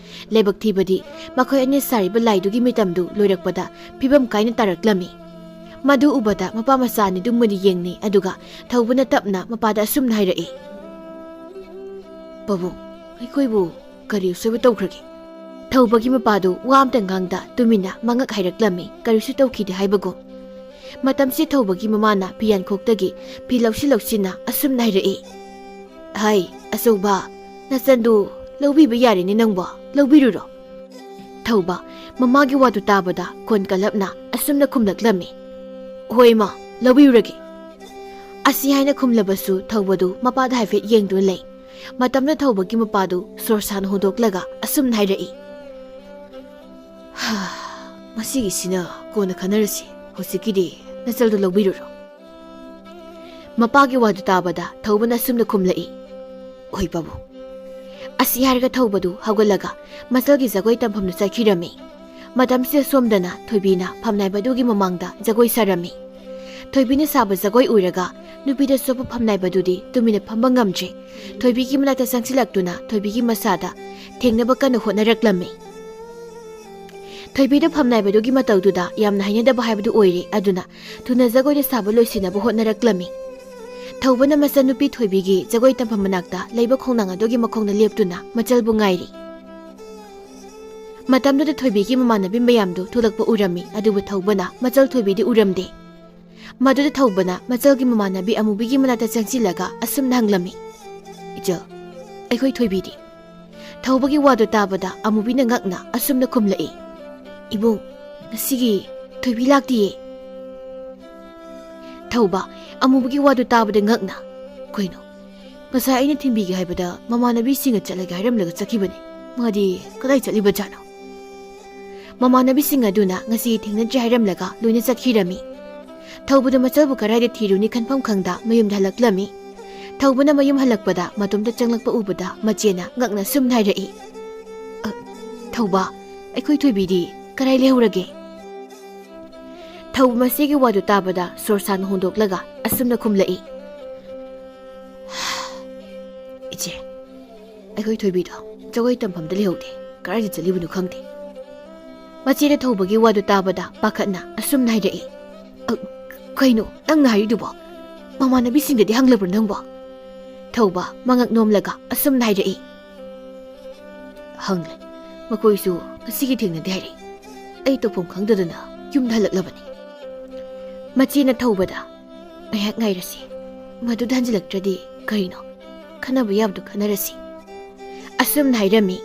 ꯂꯥꯏꯕꯛ ꯊꯤꯕꯗꯤ ꯃꯈꯣꯏ ꯑꯅꯤ ꯁꯥꯔꯤꯕ ꯂꯥꯏꯗꯨꯒꯤ ꯃꯤꯇꯝꯗꯨ ꯂꯣꯏꯔꯛꯄꯗ ꯐꯤꯕꯝ ꯀꯥꯏꯅ ꯇꯥꯔꯛꯂꯝꯃꯤ꯫ ꯃꯗꯨ ꯎꯕꯗ ꯃꯄꯥ ꯃꯆꯥ ꯑꯅꯤꯗꯨ ꯃꯨꯟꯅ ꯌꯦꯡꯅꯩ, ꯑꯗꯨꯒ ꯊꯧꯕꯅ ꯇꯞꯅ ꯃꯄꯥꯗ ꯑꯁꯨꯝꯅ ꯍꯥꯏꯔꯛꯏ, "ꯄꯥꯕꯨꯡ, ꯑꯩꯈꯣꯏꯕꯨ ꯀꯔꯤ ꯑꯁꯣꯏꯕ ꯇꯧꯈ꯭ꯔꯒꯦ?" ꯊꯧꯕꯒꯤ ꯃꯄꯥꯗꯨ ꯋꯥ ꯑꯝꯇ ꯉꯥꯡꯗ ꯇꯨꯃꯤꯟꯅ ꯃꯉꯛ ꯍꯥꯏꯔꯛꯂꯝꯃꯤ, ꯀꯔꯤꯁꯨ ꯇꯧꯈꯤꯗꯦ ꯍꯥꯏꯕꯒꯨꯝ꯫ ꯃꯇꯝꯁꯤ ꯊꯧꯕꯒꯤ ꯃꯃꯥꯅ ꯐꯤꯌꯥꯟꯈꯣꯛꯇꯒꯤ ꯐꯤ ꯂꯧꯁꯤꯜ ꯂꯧꯁꯤꯟꯅ ꯑꯁꯨꯝꯅ ꯍꯥꯏꯔꯛꯏ, "ꯍꯥꯏ, ꯑꯆꯧꯕ, ꯅꯆꯟꯗꯨ ꯂꯧꯕꯤꯕ ꯌꯥꯔꯦꯅꯦ ꯅꯪꯕꯣ, ꯂꯧꯕꯤꯔꯨꯔꯣ꯫" ꯊꯧꯕ ꯃꯃꯥꯒꯤ ꯋꯥꯗꯨ ꯇꯥꯕꯗ ꯈꯣꯟ ꯀꯜꯂꯞꯅ ꯑꯁꯨꯝꯅ ꯈꯨꯝꯂꯛꯂꯝꯃꯤ, "ꯍꯣꯏ ꯏꯃꯥ, ꯂꯧꯕꯤꯔꯨꯔꯒꯦ꯫" ꯑꯁꯤ ꯍꯥꯏꯅ ꯈꯨꯝꯂꯕꯁꯨ ꯊꯧꯕꯗꯨ ꯃꯄꯥꯗ ꯍꯥꯏꯐꯦꯠ ꯌꯦꯡꯗꯨꯅ ꯂꯩ꯫ ꯃꯇꯝꯗ ꯊꯧꯕꯒꯤ ꯃꯄꯥꯗꯨ ꯁꯣꯔ ꯁꯥꯅ ꯍꯣꯟꯗꯣꯛꯂꯒ ꯑꯁꯨꯝꯅ ꯍꯥꯏꯔꯛꯏ, "ꯍꯥ, ꯃꯁꯤꯒꯤꯁꯤꯅ ꯀꯣꯟꯅ ꯈꯟꯅꯔꯁꯤ, ꯍꯧꯖꯤꯛꯀꯤꯗꯤ ꯅꯆꯜꯗꯨ ꯂꯧꯕꯤꯔꯨꯔꯣ꯫" ꯃꯄꯥꯒꯤ ꯋꯥꯗꯨ ꯇꯥꯕꯗ ꯊꯧꯕꯅ ꯑꯁꯨꯝꯅ ꯈꯨꯝꯂꯛꯏ, "ꯍꯣꯏ ꯄꯥꯕꯨꯡ꯫" ꯑꯁꯤ ꯍꯥꯏꯔꯒ ꯊꯧꯕꯗꯨ ꯍꯧꯒꯠꯂꯒ ꯃꯆꯜꯒꯤ ꯖꯒꯣꯏ ꯇꯝꯐꯝꯗꯨ ꯆꯠꯈꯤꯔꯝꯃꯤ꯫ ꯃꯇꯝꯁꯤꯗ ꯁꯣꯝꯗꯅ ꯊꯣꯏꯕꯤꯅ ꯐꯝꯅꯥꯏꯕꯗꯨꯒꯤ ꯃꯃꯥꯡꯗ ꯖꯒꯣꯏ ꯁꯥꯔꯝꯃꯤ꯫ ꯊꯣꯏꯕꯤꯅ ꯁꯥꯕ ꯖꯒꯣꯏ ꯎꯔꯒ ꯅꯨꯄꯤꯗ ꯆꯣꯞꯄ ꯐꯝꯅꯥꯏꯕꯗꯨꯗꯤ ꯇꯨꯃꯤꯟꯅ ꯐꯝꯕ ꯉꯝꯗ꯭ꯔꯦ꯫ ꯊꯣꯏꯕꯤꯒꯤ ꯃꯅꯥꯛꯇ ꯆꯪꯁꯤꯜꯂꯛꯇꯨꯅ ꯊꯣꯏꯕꯤꯒꯤ ꯃꯁꯥꯗ ꯊꯦꯡꯅꯕ ꯀꯟꯅ ꯍꯣꯠꯅꯔꯛꯂꯝꯃꯤ꯫ ꯊꯣꯏꯕꯤꯗ ꯐꯝꯅꯥꯏꯕꯗꯨꯒꯤ ꯃꯇꯧꯗꯨꯗ ꯌꯥꯝꯅ ꯍꯩꯅꯗꯕ ꯍꯥꯏꯕꯗꯨ ꯑꯣꯏꯔꯦ, ꯑꯗꯨꯅ ꯊꯨꯅ ꯖꯒꯣꯏꯗ ꯁꯥꯕ ꯂꯣꯏꯁꯤꯟꯅꯕ ꯍꯣꯠꯅꯔꯛꯂꯝꯃꯤ꯫ ꯊꯧꯕꯅ ꯃꯆꯟꯅꯨꯄꯤ ꯊꯣꯏꯕꯤꯒꯤ ꯖꯒꯣꯏ ꯇꯝꯐꯝ ꯃꯅꯥꯛꯇ ꯂꯩꯕ ꯈꯣꯡꯅꯥꯡ ꯑꯗꯨꯒꯤ ꯃꯈꯣꯡꯗ ꯂꯦꯞꯇꯨꯅ ꯃꯆꯜꯕꯨ ꯉꯥꯏꯔꯤ꯫ ꯃꯇꯝꯗꯨꯗ ꯊꯣꯏꯕꯤꯒꯤ ꯃꯃꯥꯟꯅꯕꯤ ꯃꯌꯥꯝꯗꯨ ꯊꯣꯛꯂꯛꯄ ꯎꯔꯝꯃꯤ, ꯑꯗꯨꯕꯨ ꯊꯧꯕꯅ ꯃꯆꯜ ꯊꯣꯏꯕꯤꯗꯤ ꯎꯔꯝꯗꯦ꯫ ꯃꯗꯨꯗ ꯊꯧꯕꯅ ꯃꯆꯜꯒꯤ ꯃꯃꯥꯟꯅꯕꯤ ꯑꯃꯨꯕꯤꯒꯤ ꯃꯅꯥꯛꯇ ꯆꯪꯁꯤꯜꯂꯒ ꯑꯁꯨꯝꯅ ꯍꯪꯂꯝꯃꯤ, "ꯏꯆꯜ, ꯑꯩꯈꯣꯏ ꯊꯣꯏꯕꯤꯗꯤ꯫ ꯊꯧꯕꯒꯤ ꯋꯥꯗꯨ ꯇꯥꯕꯗ ꯑꯃꯨꯕꯤꯅ ꯉꯛꯅ ꯑꯁꯨꯝꯅ ꯈꯨꯝꯂꯛꯏ, "ꯏꯕꯨꯡ, ꯉꯁꯤꯒꯤ ꯊꯣꯏꯕꯤ ꯂꯥꯛꯇꯤꯌꯦ꯫" ꯊꯧꯕ, ꯑꯃꯨꯕꯒꯤ ꯋꯥꯗꯨ ꯇꯥꯕꯗ ꯉꯛꯅ, "ꯀꯩꯅꯣ? ꯉꯁꯥꯏ ꯑꯩꯅ ꯊꯤꯟꯕꯤꯒꯦ ꯍꯥꯏꯕꯗ ꯃꯃꯥꯟꯅꯕꯤꯁꯤꯡꯒ ꯆꯠꯂꯒꯦ ꯍꯥꯏꯔꯝꯂꯒ ꯆꯠꯈꯤꯕꯅꯤ꯫ ꯃꯥꯗꯤ ꯀꯗꯥꯏ ꯆꯠꯂꯤꯕꯖꯥꯠꯅꯣ?" ꯃꯃꯥꯟꯅꯕꯤꯁꯤꯡ ꯑꯗꯨꯅ ꯉꯁꯤ ꯊꯦꯡꯅꯗ꯭ꯔꯦ ꯍꯥꯏꯔꯝꯂꯒ ꯂꯣꯏꯅ ꯆꯠꯈꯤꯔꯝꯃꯤ꯫ ꯊꯧꯕꯗ ꯃꯆꯜꯕꯨ ꯀꯗꯥꯏꯗ ꯊꯤꯔꯨꯅꯤ ꯈꯟꯐꯝ ꯈꯪꯗ ꯃꯌꯨꯝꯗ ꯍꯜꯂꯛꯂꯝꯃꯤ꯫ ꯊꯧꯕꯅ ꯃꯌꯨꯝ ꯍꯜꯂꯛꯄꯗ ꯃꯇꯣꯝꯇ ꯆꯪꯂꯛꯄ ꯎꯕꯗ ꯃꯆꯦꯅ ꯉꯛꯅ ꯁꯨꯝ ꯍꯥꯏꯔꯛꯏ, "ꯑ, ꯊꯧꯕ, ꯑꯩꯈꯣꯏ ꯊꯣꯏꯕꯤꯗꯤ ꯀꯗꯥꯏ ꯂꯩꯍꯧꯔꯒꯦ?" ꯊꯧꯕ ꯃꯆꯦꯒꯤ ꯋꯥꯗꯨ ꯇꯥꯕꯗ ꯁꯣꯔ ꯁꯥꯡꯅ ꯍꯣꯟꯗꯣꯛꯂꯒ ꯑꯁꯨꯝꯅ ꯈꯨꯝꯂꯛꯏ, "ꯏꯆꯦ, ꯑꯩꯈꯣꯏ ꯊꯣꯏꯕꯤꯗꯣ ꯖꯒꯣꯏ ꯇꯝꯐꯝꯗ ꯂꯩꯍꯧꯗꯦ, ꯀꯗꯥꯏꯗ ꯆꯠꯂꯤꯕꯅꯣ ꯈꯪꯗꯦ꯫" ꯃꯆꯦꯅ ꯊꯧꯕꯒꯤ ꯋꯥꯗꯨ ꯇꯥꯕꯗ ꯄꯥꯈꯠꯅ ꯑꯁꯨꯝꯅ ꯍꯥꯏꯔꯛꯏ, "ꯑ, ꯀꯩꯅꯣ ꯅꯪꯅ ꯍꯥꯏꯔꯤꯗꯨꯕꯣ? ꯃꯃꯥꯟꯅꯕꯤꯁꯤꯡꯗꯗꯤ ꯍꯪꯂꯕ꯭ꯔꯣ ꯅꯪꯕꯣ?" ꯊꯧꯕ ꯃꯉꯛ ꯅꯣꯝꯂꯒ ꯑꯁꯨꯝꯅ ꯍꯥꯏꯔꯛꯏ, "ꯍꯪꯂꯦ, ꯃꯈꯣꯏꯁꯨ ꯉꯁꯤꯒꯤ ꯊꯦꯡꯅꯗꯦ ꯍꯥꯏꯔꯛꯏ꯫ ꯑꯩ ꯇꯧꯐꯝ ꯈꯪꯗꯗꯅ ꯌꯨꯝꯗ ꯍꯜꯂꯛꯂꯕꯅꯤ꯫" ꯃꯆꯦꯅ ꯊꯧꯕꯗ, "ꯉꯥꯏꯍꯥꯛ ꯉꯥꯏꯔꯁꯤ, ꯃꯗꯨꯗ ꯍꯟꯖꯤꯜꯂꯛꯇ꯭ꯔꯗꯤ ꯀꯔꯤꯅꯣ? ꯈꯟꯅꯕ ꯌꯥꯕꯗꯨ ꯈꯟꯅꯔꯁꯤ꯫" ꯑꯁꯨꯝꯅ ꯍꯥꯏꯔꯝꯃꯤ꯫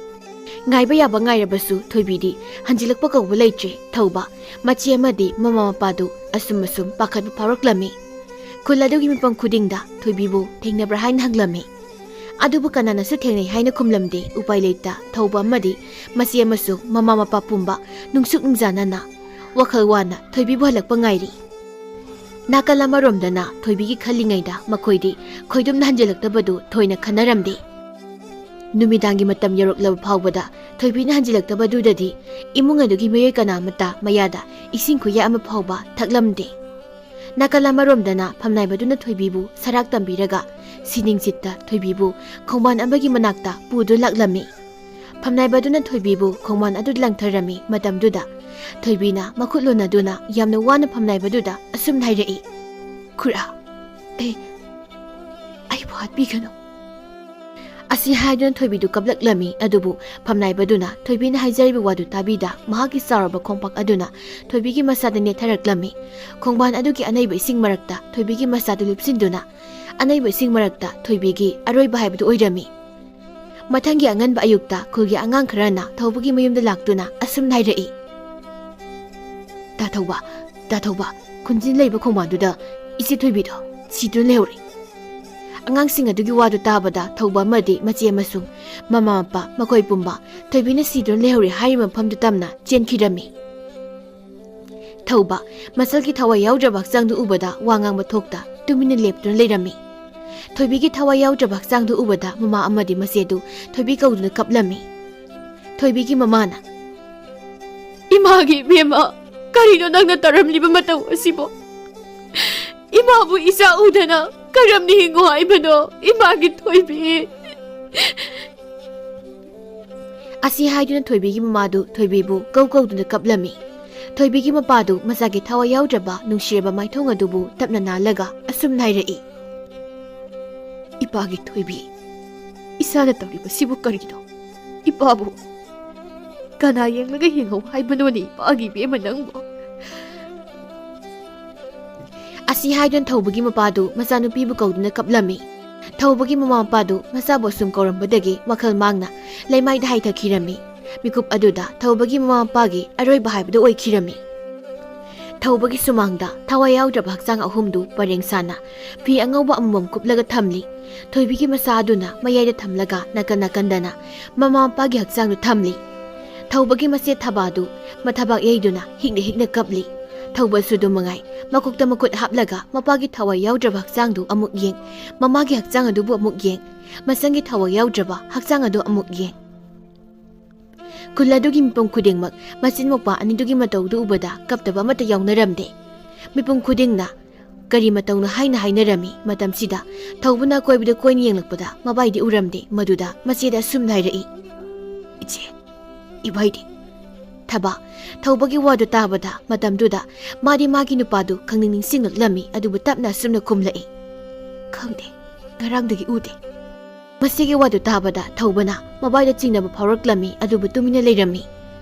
ꯉꯥꯏꯕ ꯌꯥꯕ ꯉꯥꯏꯔꯕꯁꯨ ꯊꯣꯏꯕꯤꯗꯤ ꯍꯟꯖꯤꯜꯂꯛꯄ ꯀꯧꯕ ꯂꯩꯇ꯭ꯔꯦ꯫ ꯊꯧꯕ, ꯃꯆꯦ ꯑꯃꯗꯤ ꯃꯃꯥ ꯃꯄꯥꯗꯨ ꯑꯁꯨꯝ ꯑꯁꯨꯝ ꯄꯥꯈꯠꯄ ꯐꯥꯎꯔꯛꯂꯝꯃꯤ꯫ ꯈꯨꯜ ꯑꯗꯨꯒꯤ ꯃꯤꯄꯨꯝ ꯈꯨꯗꯤꯡꯗ ꯊꯣꯏꯕꯤꯕꯨ ꯊꯦꯡꯅꯕ꯭ꯔꯥ ꯍꯥꯏꯅ ꯍꯪꯂꯝꯃꯤ꯫ ꯑꯗꯨꯕꯨ ꯀꯅꯥꯅꯁꯨ ꯊꯦꯡꯅꯩ ꯍꯥꯏꯅ ꯈꯨꯝꯂꯝꯗꯦ꯫ ꯎꯄꯥꯏ ꯂꯩꯇ ꯊꯧꯕ ꯑꯃꯗꯤ ꯃꯆꯦ ꯑꯃꯁꯨꯡ ꯃꯃꯥ ꯃꯄꯥ ꯄꯨꯝꯕ ꯅꯨꯡꯁꯨꯛ ꯅꯨꯡꯖꯥꯅꯅ ꯋꯥꯈꯜ ꯋꯥꯅ ꯊꯣꯏꯕꯤꯕꯨ ꯍꯜꯂꯛꯄ ꯉꯥꯏꯔꯤ꯫ ꯅꯥꯀꯜ ꯑꯃꯔꯣꯝꯗꯅ ꯊꯣꯏꯕꯤꯒꯤ ꯈꯜꯂꯤꯉꯩꯗ ꯃꯈꯣꯏꯗꯤ ꯈꯣꯏꯗꯨꯝꯅ ꯍꯟꯖꯤꯜꯂꯛꯇꯕꯗꯨ ꯊꯣꯏꯅ ꯈꯟꯅꯔꯝꯗꯦ꯫ ꯅꯨꯃꯤꯗꯥꯡꯒꯤ ꯃꯇꯝ ꯌꯧꯔꯛꯂꯕ ꯐꯥꯎꯕꯗ ꯊꯣꯏꯕꯤꯅ ꯍꯟꯖꯤꯜꯂꯛꯇꯕꯗꯨꯗꯗꯤ ꯏꯃꯨꯡ ꯑꯗꯨꯒꯤ ꯃꯤꯑꯣꯏ ꯀꯅꯥ ꯑꯃꯠꯇ ꯃꯌꯥꯗ ꯏꯁꯤꯡ ꯈꯨꯌꯥ ꯑꯃ ꯐꯥꯎꯕ ꯊꯛꯂꯝꯗꯦ꯫ ꯅꯥꯀꯜ ꯑꯃꯔꯣꯝꯗꯅ ꯐꯝꯅꯥꯏꯕꯗꯨꯅ ꯊꯣꯏꯕꯤꯕꯨ ꯁꯔꯥꯛ ꯇꯝꯕꯤꯔꯒ ꯁꯤꯅꯤꯡꯆꯤꯠꯇ ꯊꯣꯏꯕꯤꯕꯨ ꯈꯣꯡꯕꯥꯟ ꯑꯃꯒꯤ ꯃꯅꯥꯛꯇ ꯄꯨꯗꯨꯅ ꯂꯥꯛꯂꯝꯃꯤ꯫ ꯐꯝꯅꯥꯏꯕꯗꯨꯅ ꯊꯣꯏꯕꯤꯕꯨ ꯈꯣꯡꯕꯥꯟ ꯑꯗꯨꯗ ꯂꯪꯊꯔꯝꯃꯤ꯫ ꯃꯇꯝꯗꯨꯗ ꯊꯣꯏꯕꯤꯅ ꯃꯈꯨꯠ ꯂꯣꯟꯅꯗꯨꯅ ꯌꯥꯝꯅ ꯋꯥꯅ ꯐꯝꯅꯥꯏꯕꯗꯨꯗ ꯑꯁꯨꯝꯅ ꯍꯥꯏꯔꯛꯏ, "ꯈꯨꯔꯥ, ꯑꯩ, ꯑꯩꯕꯨ ꯍꯥꯠꯄꯤꯒꯅꯨ꯫" ꯑꯁꯤ ꯍꯥꯏꯗꯨꯅ ꯊꯣꯏꯕꯤꯗꯨ ꯀꯞꯂꯛꯂꯝꯃꯤ꯫ ꯑꯗꯨꯕꯨ ꯐꯝꯅꯥꯏꯕꯗꯨꯅ ꯊꯣꯏꯕꯤꯅ ꯍꯥꯏꯖꯔꯤꯕ ꯋꯥꯗꯨ ꯇꯥꯕꯤꯗ ꯃꯍꯥꯛꯀꯤ ꯆꯥꯎꯔꯕ ꯈꯣꯡꯄꯥꯛ ꯑꯗꯨꯅ ꯊꯣꯏꯕꯤꯒꯤ ꯃꯁꯥꯗ ꯅꯦꯠꯊꯔꯛꯂꯝꯃꯤ꯫ ꯈꯣꯡꯕꯥꯟ ꯑꯗꯨꯒꯤ ꯑꯅꯩꯕ ꯏꯁꯤꯡ ꯃꯔꯛꯇ ꯊꯣꯏꯕꯤꯒꯤ ꯃꯁꯥꯗꯨ ꯂꯨꯞꯁꯤꯟꯗꯨꯅ ꯑꯅꯩꯕ ꯏꯁꯤꯡ ꯃꯔꯛꯇ ꯊꯣꯏꯕꯤꯒꯤ ꯑꯔꯣꯏꯕ ꯍꯥꯏꯕꯗꯨ ꯑꯣꯏꯔꯝꯃꯤ꯫ ꯃꯊꯪꯒꯤ ꯑꯉꯟꯕ ꯑꯌꯨꯛꯇ ꯈꯨꯜꯒꯤ ꯑꯉꯥꯡ ꯈꯔꯅ ꯊꯧꯕꯒꯤ ꯃꯌꯨꯝꯗ ꯂꯥꯛꯇꯨꯅ ꯑꯁꯨꯝꯅ ꯍꯥꯏꯔꯛꯏ, "ꯇꯥ ꯊꯧꯕ, ꯇꯥ ꯊꯧꯕ, ꯈꯨꯟꯁꯤꯟ ꯂꯩꯕ ꯈꯣꯡꯕꯥꯟꯗꯨꯗ ꯏꯆꯦ ꯊꯣꯏꯕꯤꯗꯣ ꯁꯤꯗꯨꯅ ꯂꯩꯍꯧꯔꯦ꯫" ꯑꯉꯥꯡꯁꯤꯡ ꯑꯗꯨꯒꯤ ꯋꯥꯗꯨ ꯇꯥꯕꯗ ꯊꯧꯕ ꯑꯃꯗꯤ ꯃꯆꯦ ꯑꯃꯁꯨꯡ ꯃꯃꯥ ꯃꯄꯥ ꯃꯈꯣꯏ ꯄꯨꯝꯕ ꯊꯣꯏꯕꯤꯅ ꯁꯤꯗꯨꯅ ꯂꯩꯍꯧꯔꯦ ꯍꯥꯏꯔꯤꯕ ꯃꯐꯝꯗꯨ ꯇꯝꯅ ꯆꯦꯟꯈꯤꯔꯝꯃꯤ꯫ ꯊꯧꯕ, ꯃꯆꯜꯒꯤ ꯊꯋꯥꯏ ꯌꯥꯎꯗ꯭ꯔꯕ ꯍꯛꯆꯥꯡꯗꯨ ꯎꯕꯗ ꯋꯥ ꯉꯥꯡꯕ ꯊꯣꯛꯇ ꯇꯨꯃꯤꯟꯅ ꯂꯦꯞꯇꯨꯅ ꯂꯩꯔꯝꯃꯤ꯫ ꯊꯣꯏꯕꯤꯒꯤ ꯊꯋꯥꯏ ꯌꯥꯎꯗ꯭ꯔꯕ ꯍꯛꯆꯥꯡꯗꯨ ꯎꯕꯗ ꯃꯃꯥ ꯑꯃꯗꯤ ꯃꯆꯦꯗꯨ ꯊꯣꯏꯕꯤ ꯀꯧꯗꯨꯅ ꯀꯞꯂꯝꯃꯤ꯫ ꯊꯣꯏꯕꯤꯒꯤ ꯃꯃꯥꯅ, "ꯏꯃꯥꯒꯤ ꯏꯕꯦꯝꯃ, ꯀꯔꯤꯅꯣ ꯅꯪꯅ ꯇꯧꯔꯝꯂꯤꯕ ꯃꯇꯧ ꯑꯁꯤꯕꯣ? ꯏꯃꯥꯕꯨ ꯏꯆꯥ ꯎꯗꯅ ꯀꯔꯝꯅ ꯍꯤꯡꯉꯨ ꯍꯥꯏꯕꯅꯣ, ꯏꯃꯥꯒꯤ ꯊꯣꯏꯕꯤ?" ꯑꯁꯤ ꯍꯥꯏꯗꯨꯅ ꯊꯣꯏꯕꯤꯒꯤ ꯃꯃꯥꯗꯨ ꯊꯣꯏꯕꯤꯕꯨ ꯀꯧ ꯀꯧꯗꯨꯅ ꯀꯞꯂꯝꯃꯤ꯫ ꯊꯣꯏꯕꯤꯒꯤ ꯃꯄꯥꯗꯨ ꯃꯆꯥꯒꯤ ꯊꯋꯥꯏ ꯌꯥꯎꯗ꯭ꯔꯕ ꯅꯨꯡꯁꯤꯔꯕ ꯃꯥꯏꯊꯣꯡ ꯑꯗꯨꯕꯨ ꯇꯞꯅ ꯅꯥꯜꯂꯒ ꯑꯁꯨꯝꯅ ꯍꯥꯏꯔꯛꯏ, "ꯏꯄꯥꯒꯤ ꯊꯣꯏꯕꯤ, ꯏꯁꯥꯅ ꯇꯧꯔꯤꯕꯁꯤꯕꯨ ꯀꯔꯤꯅꯣ? ꯏꯄꯥꯕꯨ ꯀꯅꯥ ꯌꯦꯡꯂꯒ ꯍꯤꯡꯍꯧ ꯍꯥꯏꯕꯅꯣꯅꯦ, ꯏꯄꯥꯒꯤ ꯏꯕꯦꯝꯃ ꯅꯪꯕꯨ?" ꯑꯁꯤ ꯍꯥꯏꯗꯨꯅ ꯊꯧꯕꯒꯤ ꯃꯄꯥꯗꯨ ꯃꯆꯥꯅꯨꯄꯤꯕꯨ ꯀꯧꯗꯨꯅ ꯀꯞꯂꯝꯃꯤ꯫ ꯊꯧꯕꯒꯤ ꯃꯃꯥ ꯃꯄꯥꯗꯨ ꯃꯆꯥꯕꯨ ꯑꯁꯨꯝ ꯀꯧꯔꯝꯕꯗꯒꯤ ꯋꯥꯈꯜ ꯃꯥꯡꯅ ꯂꯩꯃꯥꯏꯗ ꯍꯥꯏꯊꯈꯤꯔꯝꯃꯤ꯫ ꯃꯤꯀꯨꯞ ꯑꯗꯨꯗ ꯊꯧꯕꯒꯤ ꯃꯃꯥ ꯃꯄꯥꯒꯤ ꯑꯔꯣꯏꯕ ꯍꯥꯏꯕꯗꯨ ꯑꯣꯏꯈꯤꯔꯝꯃꯤ꯫ ꯊꯧꯕꯒꯤ ꯁꯨꯃꯥꯡꯗ ꯊꯋꯥꯏ ꯌꯥꯎꯗ꯭ꯔꯕ ꯍꯛꯆꯥꯡ ꯑꯍꯨꯝꯗꯨ ꯄꯔꯦꯡ ꯁꯥꯅ ꯐꯤ ꯑꯉꯧꯕ ꯑꯃꯃꯝ ꯀꯨꯞꯂꯒ ꯊꯝꯂꯤ꯫ ꯊꯣꯏꯕꯤꯒꯤ ꯃꯆꯥ ꯑꯗꯨꯅ ꯃꯌꯥꯏꯗ ꯊꯝꯂꯒ ꯅꯥꯀꯟ ꯅꯥꯀꯟꯗꯅ ꯃꯃꯥ ꯃꯄꯥꯒꯤ ꯍꯛꯆꯥꯡꯗꯨ ꯊꯝꯂꯤ꯫ ꯊꯧꯕꯒꯤ ꯃꯆꯦ ꯊꯕꯥꯗꯨ ꯃꯊꯕꯥꯛ ꯌꯩꯗꯨꯅ ꯍꯤꯛꯅ ꯍꯤꯛꯅ ꯀꯞꯂꯤ꯫ ꯊꯧꯕꯁꯨ ꯑꯗꯨ ꯃꯉꯥꯏ, ꯃꯀꯣꯛꯇ ꯃꯈꯨꯠ ꯍꯥꯞꯂꯒ ꯃꯄꯥꯒꯤ ꯊꯋꯥꯏ ꯌꯥꯎꯗ꯭ꯔꯕ ꯍꯛꯆꯥꯡꯗꯨ ꯑꯃꯨꯛ ꯌꯦꯡ, ꯃꯃꯥꯒꯤ ꯍꯛꯆꯥꯡ ꯑꯗꯨꯕꯨ ꯑꯃꯨꯛ ꯌꯦꯡ, ꯃꯆꯟꯒꯤ ꯊꯋꯥꯏ ꯌꯥꯎꯗ꯭ꯔꯕ ꯍꯛꯆꯥꯡ ꯑꯗꯨ ꯑꯃꯨꯛ ꯌꯦꯡ꯫ ꯈꯨꯜ ꯑꯗꯨꯒꯤ ꯃꯤꯄꯨꯝ ꯈꯨꯗꯤꯡꯃꯛ ꯃꯆꯤꯟ ꯃꯧꯄ꯭ꯋꯥ ꯑꯅꯤꯗꯨꯒꯤ ꯃꯇꯧꯗꯨ ꯎꯕꯗ ꯀꯞꯇꯕ ꯑꯃꯠꯇ ꯌꯥꯎꯅꯔꯝꯗꯦ꯫ ꯃꯤꯄꯨꯝ ꯈꯨꯗꯤꯡꯅ ꯀꯔꯤ ꯃꯇꯧꯅꯣ ꯍꯥꯏꯅ ꯍꯥꯏꯅꯔꯝꯃꯤ꯫ ꯃꯇꯝꯁꯤꯗ ꯊꯧꯕꯅ ꯑꯀꯣꯏꯕꯗ ꯀꯣꯏꯅ ꯌꯦꯡꯂꯛꯄꯗ ꯃꯕꯥꯏꯗꯤ ꯎꯔꯝꯗꯦ꯫ ꯃꯗꯨꯗ ꯃꯆꯦꯗ ꯑꯁꯨꯝꯅ ꯍꯥꯏꯔꯛꯏ, "ꯏꯆꯦ, ꯏꯕꯥꯏꯗꯤ?" ꯊꯕ, ꯊꯧꯕꯒꯤ ꯋꯥꯗꯨ ꯇꯥꯕꯗ ꯃꯇꯝꯗꯨꯗ ꯃꯥꯗꯤ ꯃꯥꯒꯤ ꯅꯨꯄꯥꯗꯨ ꯈꯪꯅꯤꯡ ꯅꯤꯡꯁꯤꯡꯂꯛꯂꯝꯃꯤ꯫ ꯑꯗꯨꯕꯨ ꯇꯞꯅ ꯑꯁꯨꯝꯅ ꯈꯨꯝꯂꯛꯏ, "ꯈꯪꯗꯦ, ꯉꯔꯥꯡꯗꯒꯤ ꯎꯗꯦ꯫" ꯃꯁꯤꯒꯤ ꯋꯥꯗꯨ ꯇꯥꯕꯗ ꯊꯧꯕꯅ ꯃꯕꯥꯏꯗ ꯆꯤꯡꯅꯕ ꯐꯥꯎꯔꯛꯂꯝꯃꯤ꯫ ꯑꯗꯨꯕꯨ ꯇꯨꯃꯤꯟꯅ ꯂꯩꯔꯝꯃꯤ꯫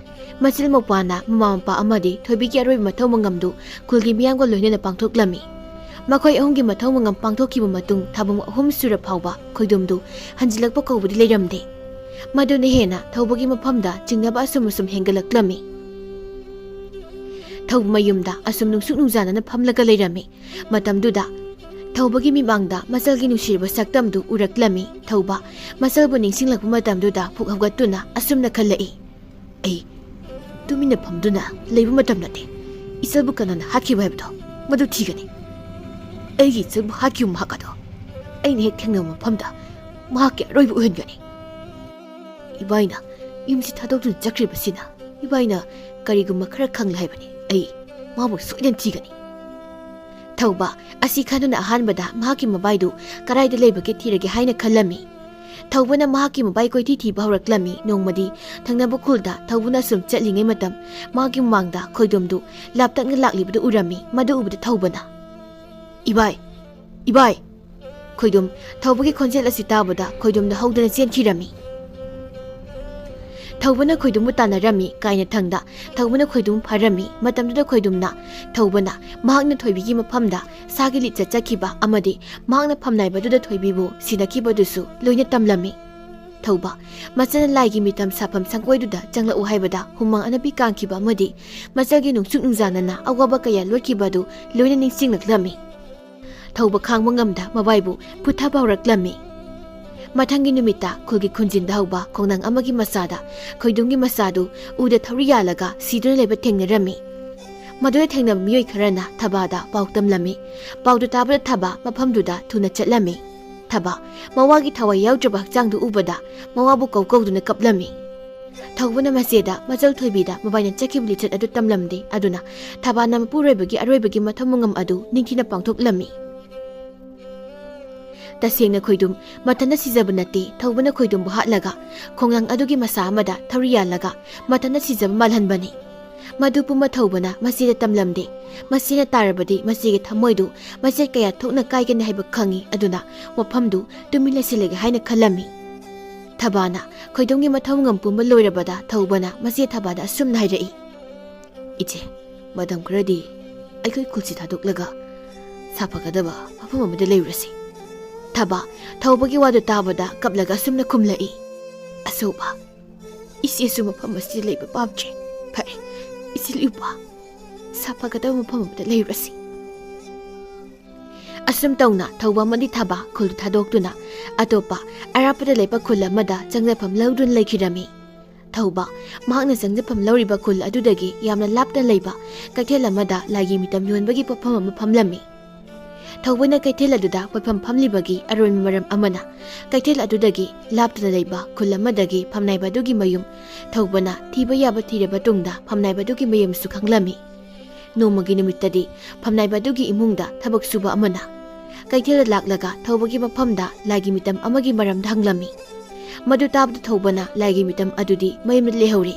ꯃꯆꯤꯜ ꯃꯧꯄ꯭ꯋꯥꯅ ꯃꯃꯥ ꯃꯄꯥ ꯑꯃꯗꯤ ꯊꯣꯏꯕꯤꯒꯤ ꯑꯔꯣꯏꯕ ꯃꯊꯧ ꯃꯉꯝꯗꯨ ꯈꯨꯜꯒꯤ ꯃꯤꯌꯥꯝꯒ ꯂꯣꯏꯅꯅ ꯄꯥꯡꯊꯣꯛꯂꯝꯃꯤ꯫ ꯃꯈꯣꯏ ꯑꯍꯨꯝꯒꯤ ꯃꯊꯧ ꯃꯉꯝ ꯄꯥꯡꯊꯣꯛꯈꯤꯕ ꯃꯇꯨꯡ ꯊꯥꯕꯨꯡ ꯑꯍꯨꯝ ꯁꯨꯔ ꯐꯥꯎꯕ ꯈꯣꯏꯗꯨꯝꯗꯨ ꯍꯟꯖꯤꯜꯂꯛꯄ ꯀꯧꯕꯗꯤ ꯂꯩꯔꯝꯗꯦ꯫ ꯃꯗꯨꯅ ꯍꯦꯟꯅ ꯊꯧꯕꯒꯤ ꯃꯐꯝꯗ ꯆꯤꯡꯅꯕ ꯑꯁꯨꯝ ꯑꯁꯨꯝ ꯍꯦꯟꯒꯠꯂꯛꯂꯝꯃꯤ꯫ ꯊꯧꯕ ꯃꯌꯨꯝꯗ ꯑꯁꯨꯝ ꯅꯨꯡꯁꯨꯛ ꯅꯨꯡꯖꯥꯅꯅ ꯐꯝꯂꯒ ꯂꯩꯔꯝꯃꯤ꯫ ꯃꯇꯝꯗꯨꯗ ꯊꯧꯕꯒꯤ ꯃꯤꯠꯃꯥꯡꯗ ꯃꯆꯜꯒꯤ ꯅꯨꯡꯁꯤꯔꯕ ꯁꯛꯇꯝꯗꯨ ꯎꯔꯛꯂꯝꯃꯤ꯫ ꯊꯧꯕ ꯃꯆꯜꯕꯨ ꯅꯤꯡꯁꯤꯡꯂꯛꯄ ꯃꯇꯝꯗꯨꯗ ꯄꯨꯛ ꯍꯧꯒꯠꯇꯨꯅ ꯑꯁꯨꯝꯅ ꯈꯜꯂꯛꯏ, "ꯑꯩ ꯇꯨꯃꯤꯟꯅ ꯐꯝꯗꯨꯅ ꯂꯩꯕ ꯃꯇꯝ ꯅꯠꯇꯦ꯫ ꯏꯆꯜꯕꯨ ꯀꯅꯥꯅ ꯍꯥꯠꯈꯤꯕ ꯍꯥꯏꯕꯗꯣ ꯃꯗꯨ ꯊꯤꯒꯅꯤ꯫ ꯑꯩꯒꯤ ꯏꯆꯜꯕꯨ ꯍꯥꯠꯈꯤꯕ ꯃꯍꯥꯛ ꯑꯗꯣ ꯑꯩꯅ ꯍꯦꯛ ꯊꯦꯡꯅꯕ ꯃꯐꯝꯗ ꯃꯍꯥꯛꯀꯤ ꯑꯔꯣꯏꯕ ꯑꯣꯏꯍꯟꯒꯅꯤ꯫ ꯏꯕꯥꯏꯅ ꯌꯨꯝꯁꯤ ꯊꯥꯗꯣꯛꯇꯨꯅ ꯆꯠꯈ꯭ꯔꯤꯕꯁꯤꯅ ꯏꯕꯥꯏꯅ ꯀꯔꯤꯒꯨꯝꯕ ꯈꯔ ꯈꯪꯂꯦ ꯍꯥꯏꯕꯅꯤ꯫ ꯑꯩ ꯃꯥꯕꯨ ꯁꯣꯏꯗꯅ ꯊꯤꯒꯅꯤ"꯫ ꯊꯧꯕ ꯑꯁꯤ ꯈꯟꯗꯨꯅ ꯑꯍꯥꯟꯕꯗ ꯃꯍꯥꯛꯀꯤ ꯃꯕꯥꯏꯗꯨ ꯀꯗꯥꯏꯗ ꯂꯩꯕꯒꯦ ꯊꯤꯔꯒꯦ ꯍꯥꯏꯅ ꯈꯜꯂꯝꯃꯤ꯫ ꯊꯧꯕꯅ ꯃꯍꯥꯛꯀꯤ ꯃꯕꯥꯏ ꯀꯣꯏꯊꯤ ꯊꯤꯕ ꯍꯧꯔꯛꯂꯝꯃꯤ꯫ ꯅꯣꯡꯃꯗꯤ ꯊꯪꯅꯕ ꯈꯨꯜꯗ ꯊꯧꯕꯅ ꯁꯨꯝ ꯆꯠꯂꯤꯉꯩ ꯃꯇꯝ ꯃꯥꯒꯤ ꯃꯃꯥꯡꯗ ꯈꯣꯏꯗꯣꯝꯗꯨ ꯂꯥꯞꯇꯛꯅ ꯂꯥꯛꯂꯤꯕꯗꯨ ꯎꯔꯝꯃꯤ꯫ ꯃꯗꯨ ꯎꯕꯗ ꯊꯧꯕꯅ, "ꯏꯕꯥꯏ! ꯏꯕꯥꯏ!" ꯈꯣꯏꯗꯣꯝ ꯊꯧꯕꯒꯤ ꯈꯣꯟꯖꯦꯜ ꯑꯁꯤ ꯇꯥꯕꯗ ꯈꯣꯏꯗꯣꯝꯗ ꯍꯧꯗꯨꯅ ꯆꯦꯟꯈꯤꯔꯝꯃꯤ꯫ ꯊꯧꯕꯅ ꯈꯣꯏꯗꯣꯝꯕꯨ ꯇꯥꯟꯅꯔꯝꯃꯤ꯫ ꯀꯥꯏꯅ ꯊꯪꯗ ꯊꯧꯕꯅ ꯈꯣꯏꯗꯣꯝ ꯐꯥꯔꯝꯃꯤ꯫ ꯃꯇꯝꯗꯨꯗ ꯈꯣꯏꯗꯣꯝꯅ ꯊꯧꯕꯅ ꯃꯍꯥꯛꯅ ꯊꯣꯏꯕꯤꯒꯤ ꯃꯐꯝꯗ ꯁꯥꯒꯤ ꯂꯤꯆꯠ ꯆꯠꯈꯤꯕ ꯑꯃꯗꯤ ꯃꯍꯥꯛꯅ ꯐꯝꯅꯥꯏꯕꯗꯨꯗ ꯊꯣꯏꯕꯤꯕꯨ ꯁꯤꯟꯅꯈꯤꯕꯗꯨꯁꯨ ꯂꯣꯏꯅ ꯇꯝꯂꯝꯃꯤ꯫ ꯊꯧꯕ ꯃꯆꯜꯅ ꯂꯥꯏꯒꯤ ꯃꯤꯇꯝ ꯁꯥꯐꯝ ꯁꯪꯒꯣꯏꯗꯨꯗ ꯆꯪꯂꯛꯎ ꯍꯥꯏꯕꯗ ꯍꯨꯃꯥꯡ ꯑꯅꯞꯄꯤ ꯀꯥꯡꯈꯤꯕ ꯑꯃꯗꯤ ꯃꯆꯜꯒꯤ ꯅꯨꯡꯁꯨꯛ ꯅꯨꯡꯖꯥꯅꯅ ꯑꯋꯥꯕ ꯀꯌꯥ ꯂꯣꯠꯈꯤꯕ ꯑꯗꯨ ꯂꯣꯏꯅ ꯅꯤꯡꯁꯤꯡꯂꯛꯂꯝꯃꯤ꯫ ꯊꯧꯕ ꯈꯥꯡꯕ ꯉꯝꯗ ꯃꯕꯥꯏꯕꯨ ꯐꯨꯠꯊꯕ ꯍꯧꯔꯛꯂꯝꯃꯤ꯫ ꯃꯊꯪꯒꯤ ꯅꯨꯃꯤꯠꯇ ꯈꯨꯜꯒꯤ ꯈꯨꯟꯖꯤꯟꯗ ꯍꯧꯕ ꯈꯣꯡꯅꯥꯡ ꯑꯃꯒꯤ ꯃꯆꯥꯗ ꯈꯣꯏꯗꯣꯝꯒꯤ ꯃꯆꯥꯗꯨ ꯎꯗ ꯊꯧꯔꯤ ꯌꯥꯜꯂꯒ ꯁꯤꯗꯨꯅ ꯂꯩꯕ ꯊꯦꯡꯅꯔꯝꯃꯤ꯫ ꯃꯗꯨꯗ ꯊꯦꯡꯅꯕ ꯃꯤꯑꯣꯏ ꯈꯔꯅ ꯊꯕꯥꯗ ꯄꯥꯎ ꯇꯝꯂꯝꯃꯤ꯫ ꯄꯥꯎꯗꯨ ꯇꯥꯕꯗ ꯊꯕꯥ ꯃꯐꯝꯗꯨꯗ ꯊꯨꯅ ꯆꯠꯂꯝꯃꯤ꯫ ꯊꯕꯥ ꯃꯋꯥꯒꯤ ꯊꯋꯥꯏ ꯌꯥꯎꯗ꯭ꯔꯕ ꯍꯛꯆꯥꯡꯗꯨ ꯎꯕꯗ ꯃꯋꯥꯕꯨ ꯀꯧ ꯀꯧꯗꯨꯅ ꯀꯞꯂꯝꯃꯤ꯫ ꯊꯧꯕꯅ ꯃꯆꯦꯗ ꯃꯆꯜ ꯊꯣꯏꯕꯤꯗ ꯃꯕꯥꯏꯅ ꯆꯠꯈꯤꯕ ꯂꯤꯆꯠ ꯑꯗꯨ ꯇꯝꯂꯝꯗꯦ꯫ ꯑꯗꯨꯅ ꯊꯕꯥꯅ ꯃꯄꯨꯔꯣꯏꯕꯒꯤ ꯑꯔꯣꯏꯕꯒꯤ ꯃꯊꯧ ꯃꯉꯝ ꯑꯗꯨ ꯅꯤꯡꯊꯤꯅ ꯄꯥꯡꯊꯣꯛꯂꯝꯃꯤ꯫ ꯇꯁꯦꯡꯅ ꯈꯣꯏꯗꯨꯝ ꯃꯊꯟꯇ ꯁꯤꯖꯕ ꯅꯠꯇꯦ꯫ ꯊꯧꯕꯅ ꯈꯣꯏꯗꯨꯝꯕꯨ ꯍꯥꯠꯂꯒ ꯈꯣꯡꯅꯥꯡ ꯑꯗꯨꯒꯤ ꯃꯁꯥ ꯑꯃꯗ ꯊꯧꯔꯤ ꯌꯥꯜꯂꯒ ꯃꯊꯟꯇ ꯁꯤꯖꯕ ꯃꯥꯜꯍꯟꯕꯅꯤ꯫ ꯃꯗꯨ ꯄꯨꯝꯕ ꯊꯧꯕꯅ ꯃꯆꯦꯗ ꯇꯝꯂꯝꯗꯦ꯫ ꯃꯆꯦꯅ ꯇꯥꯔꯕꯗꯤ ꯃꯆꯦꯒꯤ ꯊꯃꯣꯏꯗꯨ ꯃꯆꯦꯠ ꯀꯌꯥ ꯊꯣꯛꯅ ꯀꯥꯏꯒꯅꯤ ꯍꯥꯏꯕ ꯈꯪꯏ꯫ ꯑꯗꯨꯅ ꯋꯥꯐꯝꯗꯨ ꯇꯨꯃꯤꯟ ꯂꯩꯁꯤꯜꯂꯒꯦ ꯍꯥꯏꯅ ꯈꯜꯂꯝꯃꯤ꯫ ꯊꯕꯥꯅ ꯈꯣꯏꯗꯣꯝꯒꯤ ꯃꯊꯧ ꯃꯉꯝ ꯄꯨꯝꯕ ꯂꯣꯏꯔꯕꯗ ꯊꯧꯕꯅ ꯃꯆꯦ ꯊꯕꯥꯗ ꯑꯁꯨꯝꯅ ꯍꯥꯏꯔꯛꯏ, "ꯏꯆꯦ, ꯃꯇꯝ ꯈꯔꯗꯤ ꯑꯩꯈꯣꯏ ꯈꯨꯜꯁꯤ ꯊꯥꯗꯣꯛꯂꯒ ꯁꯥꯐꯒꯗꯕ ꯃꯐꯝ ꯑꯃꯗ ꯂꯩꯔꯨꯔꯁꯤ"꯫ ꯊꯕꯥ ꯊꯧꯕꯒꯤ ꯋꯥꯗꯨ ꯇꯥꯕꯗ ꯀꯞꯂꯒ ꯑꯁꯨꯝꯅ ꯈꯨꯝꯂꯛꯏ, "ꯑꯆꯧꯕ, ꯏꯆꯦꯁꯨ ꯃꯐꯝ ꯑꯁꯤꯗ ꯂꯩꯕ ꯄꯥꯝꯗ꯭ꯔꯦ꯫ ꯐꯔꯦ, ꯏꯆꯦ ꯂꯤꯎꯄꯥ, ꯁꯥꯐꯒꯗꯕ ꯃꯐꯝ ꯑꯃꯗ ꯂꯩꯔꯨꯔꯁꯤ꯫" ꯑꯁꯨꯝ ꯇꯧꯅ ꯊꯧꯕ ꯑꯃꯗꯤ ꯊꯥꯕ ꯈꯨꯜ ꯊꯥꯗꯣꯛꯇꯨꯅ ꯑꯇꯣꯞꯄ ꯑꯔꯥꯞꯄꯗ ꯂꯩꯕ ꯈꯨꯜ ꯑꯃꯗ ꯆꯪꯖꯐꯝ ꯂꯧꯗꯨꯅ ꯂꯩꯈꯤꯔꯝꯃꯤ꯫ ꯊꯧꯕ ꯃꯍꯥꯛꯅ ꯆꯪꯖꯐꯝ ꯂꯧꯔꯤꯕ ꯈꯨꯜ ꯑꯗꯨꯗꯒꯤ ꯌꯥꯝꯅ ꯂꯥꯞꯅ ꯂꯩꯕ ꯀꯩꯊꯦꯜ ꯑꯃꯗ ꯂꯥꯏꯒꯤ ꯃꯤꯇꯝ ꯌꯣꯟꯕꯒꯤ ꯄꯣꯠꯐꯝ ꯑꯃ ꯐꯝꯂꯝꯃꯤ꯫ ꯊꯧꯕꯅ ꯀꯩꯊꯦꯜ ꯑꯗꯨꯗ ꯄꯣꯠꯐꯝ ꯐꯝꯂꯤꯕꯒꯤ ꯑꯔꯣꯏꯕ ꯃꯔꯝ ꯑꯃꯅ, ꯀꯩꯊꯦꯜ ꯑꯗꯨꯗꯒꯤ ꯂꯥꯞꯇꯅ ꯂꯩꯕ ꯈꯨꯜ ꯑꯃꯗꯒꯤ ꯐꯝꯅꯥꯏꯕ ꯑꯗꯨꯒꯤ ꯃꯌꯨꯝ ꯊꯧꯕꯅ ꯊꯤꯕ ꯌꯥꯕ ꯊꯤꯔꯕ ꯇꯨꯡꯗ ꯐꯝꯅꯥꯏꯕ ꯑꯗꯨꯒꯤ ꯃꯌꯨꯝꯁꯨ ꯈꯪꯂꯝꯃꯤ꯫ ꯅꯣꯡꯃꯒꯤ ꯅꯨꯃꯤꯠꯇꯗꯤ ꯐꯝꯅꯥꯏꯕ ꯑꯗꯨꯒꯤ ꯏꯃꯨꯡꯗ ꯊꯕꯛ ꯁꯨꯕ ꯑꯃꯅ ꯀꯩꯊꯦꯜꯗ ꯂꯥꯛꯂꯒ ꯊꯧꯕꯒꯤ ꯃꯐꯝꯗ ꯂꯥꯏꯒꯤ ꯃꯤꯇꯝ ꯑꯃꯒꯤ ꯃꯔꯝꯗ ꯍꯪꯂꯝꯃꯤ꯫ ꯃꯗꯨ ꯇꯥꯕꯗ ꯊꯧꯕꯅ ꯂꯥꯏꯒꯤ ꯃꯤꯇꯝ ꯑꯗꯨꯗꯤ ꯃꯌꯨꯝꯗ ꯂꯩꯍꯧꯔꯦ,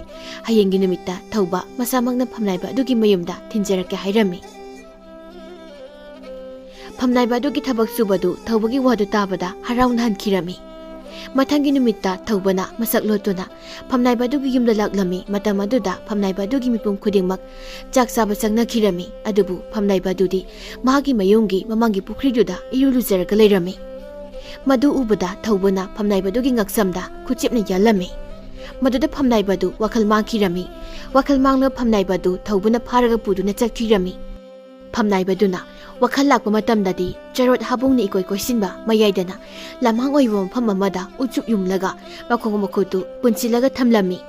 ꯍꯌꯦꯡꯒꯤ ꯅꯨꯃꯤꯠꯇ ꯊꯧꯕ ꯃꯁꯥꯃꯛꯅ ꯐꯝꯅꯥꯏꯕ ꯑꯗꯨꯒꯤ ꯃꯌꯨꯝꯗ ꯊꯤꯟꯖꯔꯛꯀꯦ ꯍꯥꯏꯔꯝꯃꯤ꯫ ꯐꯝꯅꯥꯏꯕ ꯑꯗꯨꯒꯤ ꯊꯕꯛ ꯁꯨꯕꯗꯨ ꯊꯧꯕꯒꯤ ꯋꯥꯗꯨ ꯇꯥꯕꯗ ꯍꯔꯥꯎꯅ ꯍꯟꯈꯤꯔꯝꯃꯤ꯫ ꯃꯊꯪꯒꯤ ꯅꯨꯃꯤꯠꯇ ꯊꯧꯕꯅ ꯃꯁꯛ ꯂꯣꯠꯇꯨꯅ ꯐꯝꯅꯥꯏꯕ ꯑꯗꯨꯒꯤ ꯌꯨꯝꯗ ꯂꯥꯛꯂꯝꯃꯤ꯫ ꯃꯇꯝ ꯑꯗꯨꯗ ꯐꯝꯅꯥꯏꯕ ꯑꯗꯨꯒꯤ ꯃꯤꯄꯨꯝ ꯈꯨꯗꯤꯡꯃꯛ ꯆꯥꯛ ꯆꯥꯕ ꯆꯪꯅꯈꯤꯔꯝꯃꯤ꯫ ꯑꯗꯨꯕꯨ ꯐꯝꯅꯥꯏꯕ ꯑꯗꯨꯗꯤ ꯃꯍꯥꯛꯀꯤ ꯃꯌꯨꯝꯒꯤ ꯃꯃꯥꯡꯒꯤ ꯄꯨꯈ꯭ꯔꯤꯗꯨꯗ ꯏꯔꯨ ꯂꯨꯖꯔꯒ ꯂꯩꯔꯝꯃꯤ꯫ ꯃꯗꯨ ꯎꯕꯗ ꯊꯧꯕꯅ ꯐꯝꯅꯥꯏꯕ ꯑꯗꯨꯒꯤ ꯉꯛꯁꯝꯗ ꯈꯨꯠꯆꯦꯞꯅ ꯌꯥꯜꯂꯝꯃꯤ꯫ ꯃꯗꯨꯗ ꯐꯝꯅꯥꯏꯕ ꯑꯗꯨ ꯋꯥꯈꯜ ꯃꯥꯡꯈꯤꯔꯝꯃꯤ꯫ ꯋꯥꯈꯜ ꯃꯥꯡꯂꯕ ꯐꯝꯅꯥꯏꯕ ꯑꯗꯨ ꯊꯧꯕꯅ ꯐꯥꯔꯒ ꯄꯨꯗꯨꯅ ꯆꯠꯈꯤꯔꯝꯃꯤ꯫ ꯐꯝꯅꯥꯏꯕꯗꯨꯅ ꯋꯥꯈꯜ ꯂꯥꯛꯄ ꯃꯇꯝꯗꯗꯤ ꯆꯔꯣꯠ ꯍꯥꯕꯨꯡꯅ ꯏꯀꯣꯏ ꯀꯣꯏꯁꯤꯟꯕ ꯃꯌꯥꯏꯗꯅ ꯂꯝꯍꯥꯡ ꯑꯣꯏꯕ ꯃꯐꯝ ꯑꯃꯗ ꯎꯆꯨꯞ ꯌꯨꯝꯂꯒ ꯃꯈꯣꯡ ꯃꯈꯨꯠꯇꯨ ꯄꯨꯟꯁꯤꯜꯂꯒ ꯊꯝꯂꯝꯃꯤ꯫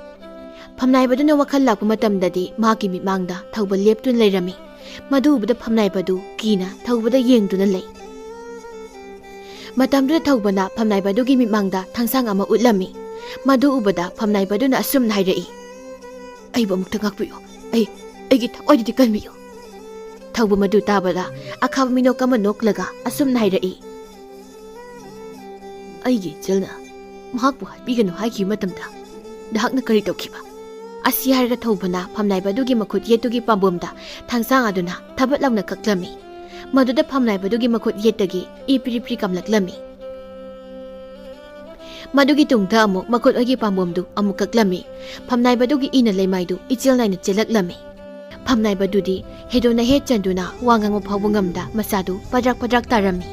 ꯐꯝꯅꯥꯏꯕꯗꯨꯅ ꯋꯥꯈꯜ ꯂꯥꯛꯄ ꯃꯇꯝꯗꯗꯤ ꯃꯍꯥꯛꯀꯤ ꯃꯤꯠꯃꯥꯡꯗ ꯊꯧꯕ ꯂꯦꯞꯇꯨꯅ ꯂꯩꯔꯝꯃꯤ꯫ ꯃꯗꯨ ꯎꯕꯗ ꯐꯝꯅꯥꯏꯕꯗꯨ ꯀꯤꯅ ꯊꯧꯕꯗ ꯌꯦꯡꯗꯨꯅ ꯂꯩ꯫ ꯃꯇꯝꯗꯨꯗ ꯊꯧꯕꯅ ꯐꯝꯅꯥꯏꯕꯗꯨꯒꯤ ꯃꯤꯠꯃꯥꯡꯗ ꯊꯥꯡꯁꯥꯡ ꯑꯃ ꯎꯠꯂꯝꯃꯤ꯫ ꯃꯗꯨ ꯎꯕꯗ ꯐꯝꯅꯥꯏꯕꯗꯨꯅ ꯑꯁꯨꯝꯅ ꯍꯥꯏꯔꯛꯏ, "ꯑꯩꯕꯨ ꯑꯃꯨꯛꯇ ꯉꯥꯛꯄꯤꯌꯨ꯫ ꯑꯩ, ꯑꯩꯒꯤ ꯊꯋꯥꯏꯗꯨꯗꯤ ꯀꯟꯕꯤꯌꯨ꯫" ꯊꯧꯕ ꯃꯗꯨ ꯇꯥꯕꯗ ꯑꯈꯥꯕ ꯃꯤꯅꯣꯛ ꯑꯃ ꯅꯣꯛꯂꯒ ꯑꯁꯨꯝꯅ ꯍꯥꯏꯔꯛꯏ, "ꯑꯩꯒꯤ ꯏꯆꯜꯅ ꯃꯍꯥꯛꯄꯨ ꯍꯥꯠꯄꯤꯒꯅꯨ ꯍꯥꯏꯈꯤꯕ ꯃꯇꯝꯗ ꯅꯍꯥꯛꯅ ꯀꯔꯤ ꯇꯧꯈꯤꯕ?" ꯑꯁꯤ ꯍꯥꯏꯔꯒ ꯊꯧꯕꯅ ꯐꯝꯅꯥꯏꯕꯗꯨꯒꯤ ꯃꯈꯨꯠ ꯌꯦꯠꯇꯨꯒꯤ ꯄꯥꯝꯕꯣꯝꯗ ꯊꯥꯡꯁꯥꯡ ꯑꯗꯨꯅ ꯊꯕꯠ ꯂꯥꯎꯅ ꯀꯛꯂꯝꯃꯤ꯫ ꯃꯗꯨꯗ ꯐꯝꯅꯥꯏꯕꯗꯨꯒꯤ ꯃꯈꯨꯠ ꯌꯦꯠꯇꯒꯤ ꯏ ꯄ꯭ꯔꯤ ꯄ꯭ꯔꯤ ꯀꯥꯝꯂꯛꯂꯝꯃꯤ꯫ ꯃꯗꯨꯒꯤ ꯇꯨꯡꯗ ꯑꯃꯨꯛ ꯃꯈꯨꯠ ꯑꯣꯏꯒꯤ ꯄꯥꯝꯕꯣꯝꯗꯨ ꯑꯃꯨꯛ ꯀꯛꯂꯝꯃꯤ꯫ ꯐꯝꯅꯥꯏꯕꯗꯨꯒꯤ ꯏꯅ ꯂꯩꯃꯥꯏꯗꯨ ꯏꯆꯦꯜ ꯅꯥꯏꯅ ꯆꯦꯜꯂꯛꯂꯝꯃꯤ꯫ ꯐꯝꯅꯥꯏꯕꯗꯨꯗꯤ ꯍꯦꯗꯣꯟꯅ ꯍꯦꯠ ꯆꯟꯗꯨꯅ ꯋꯥ ꯉꯥꯡꯕ ꯐꯥꯎꯕ ꯉꯝꯗ ꯃꯁꯥꯗꯨ ꯄꯗ꯭ꯔꯥꯛ ꯄꯗ꯭ꯔꯥꯛ ꯇꯥꯔꯝꯃꯤ꯫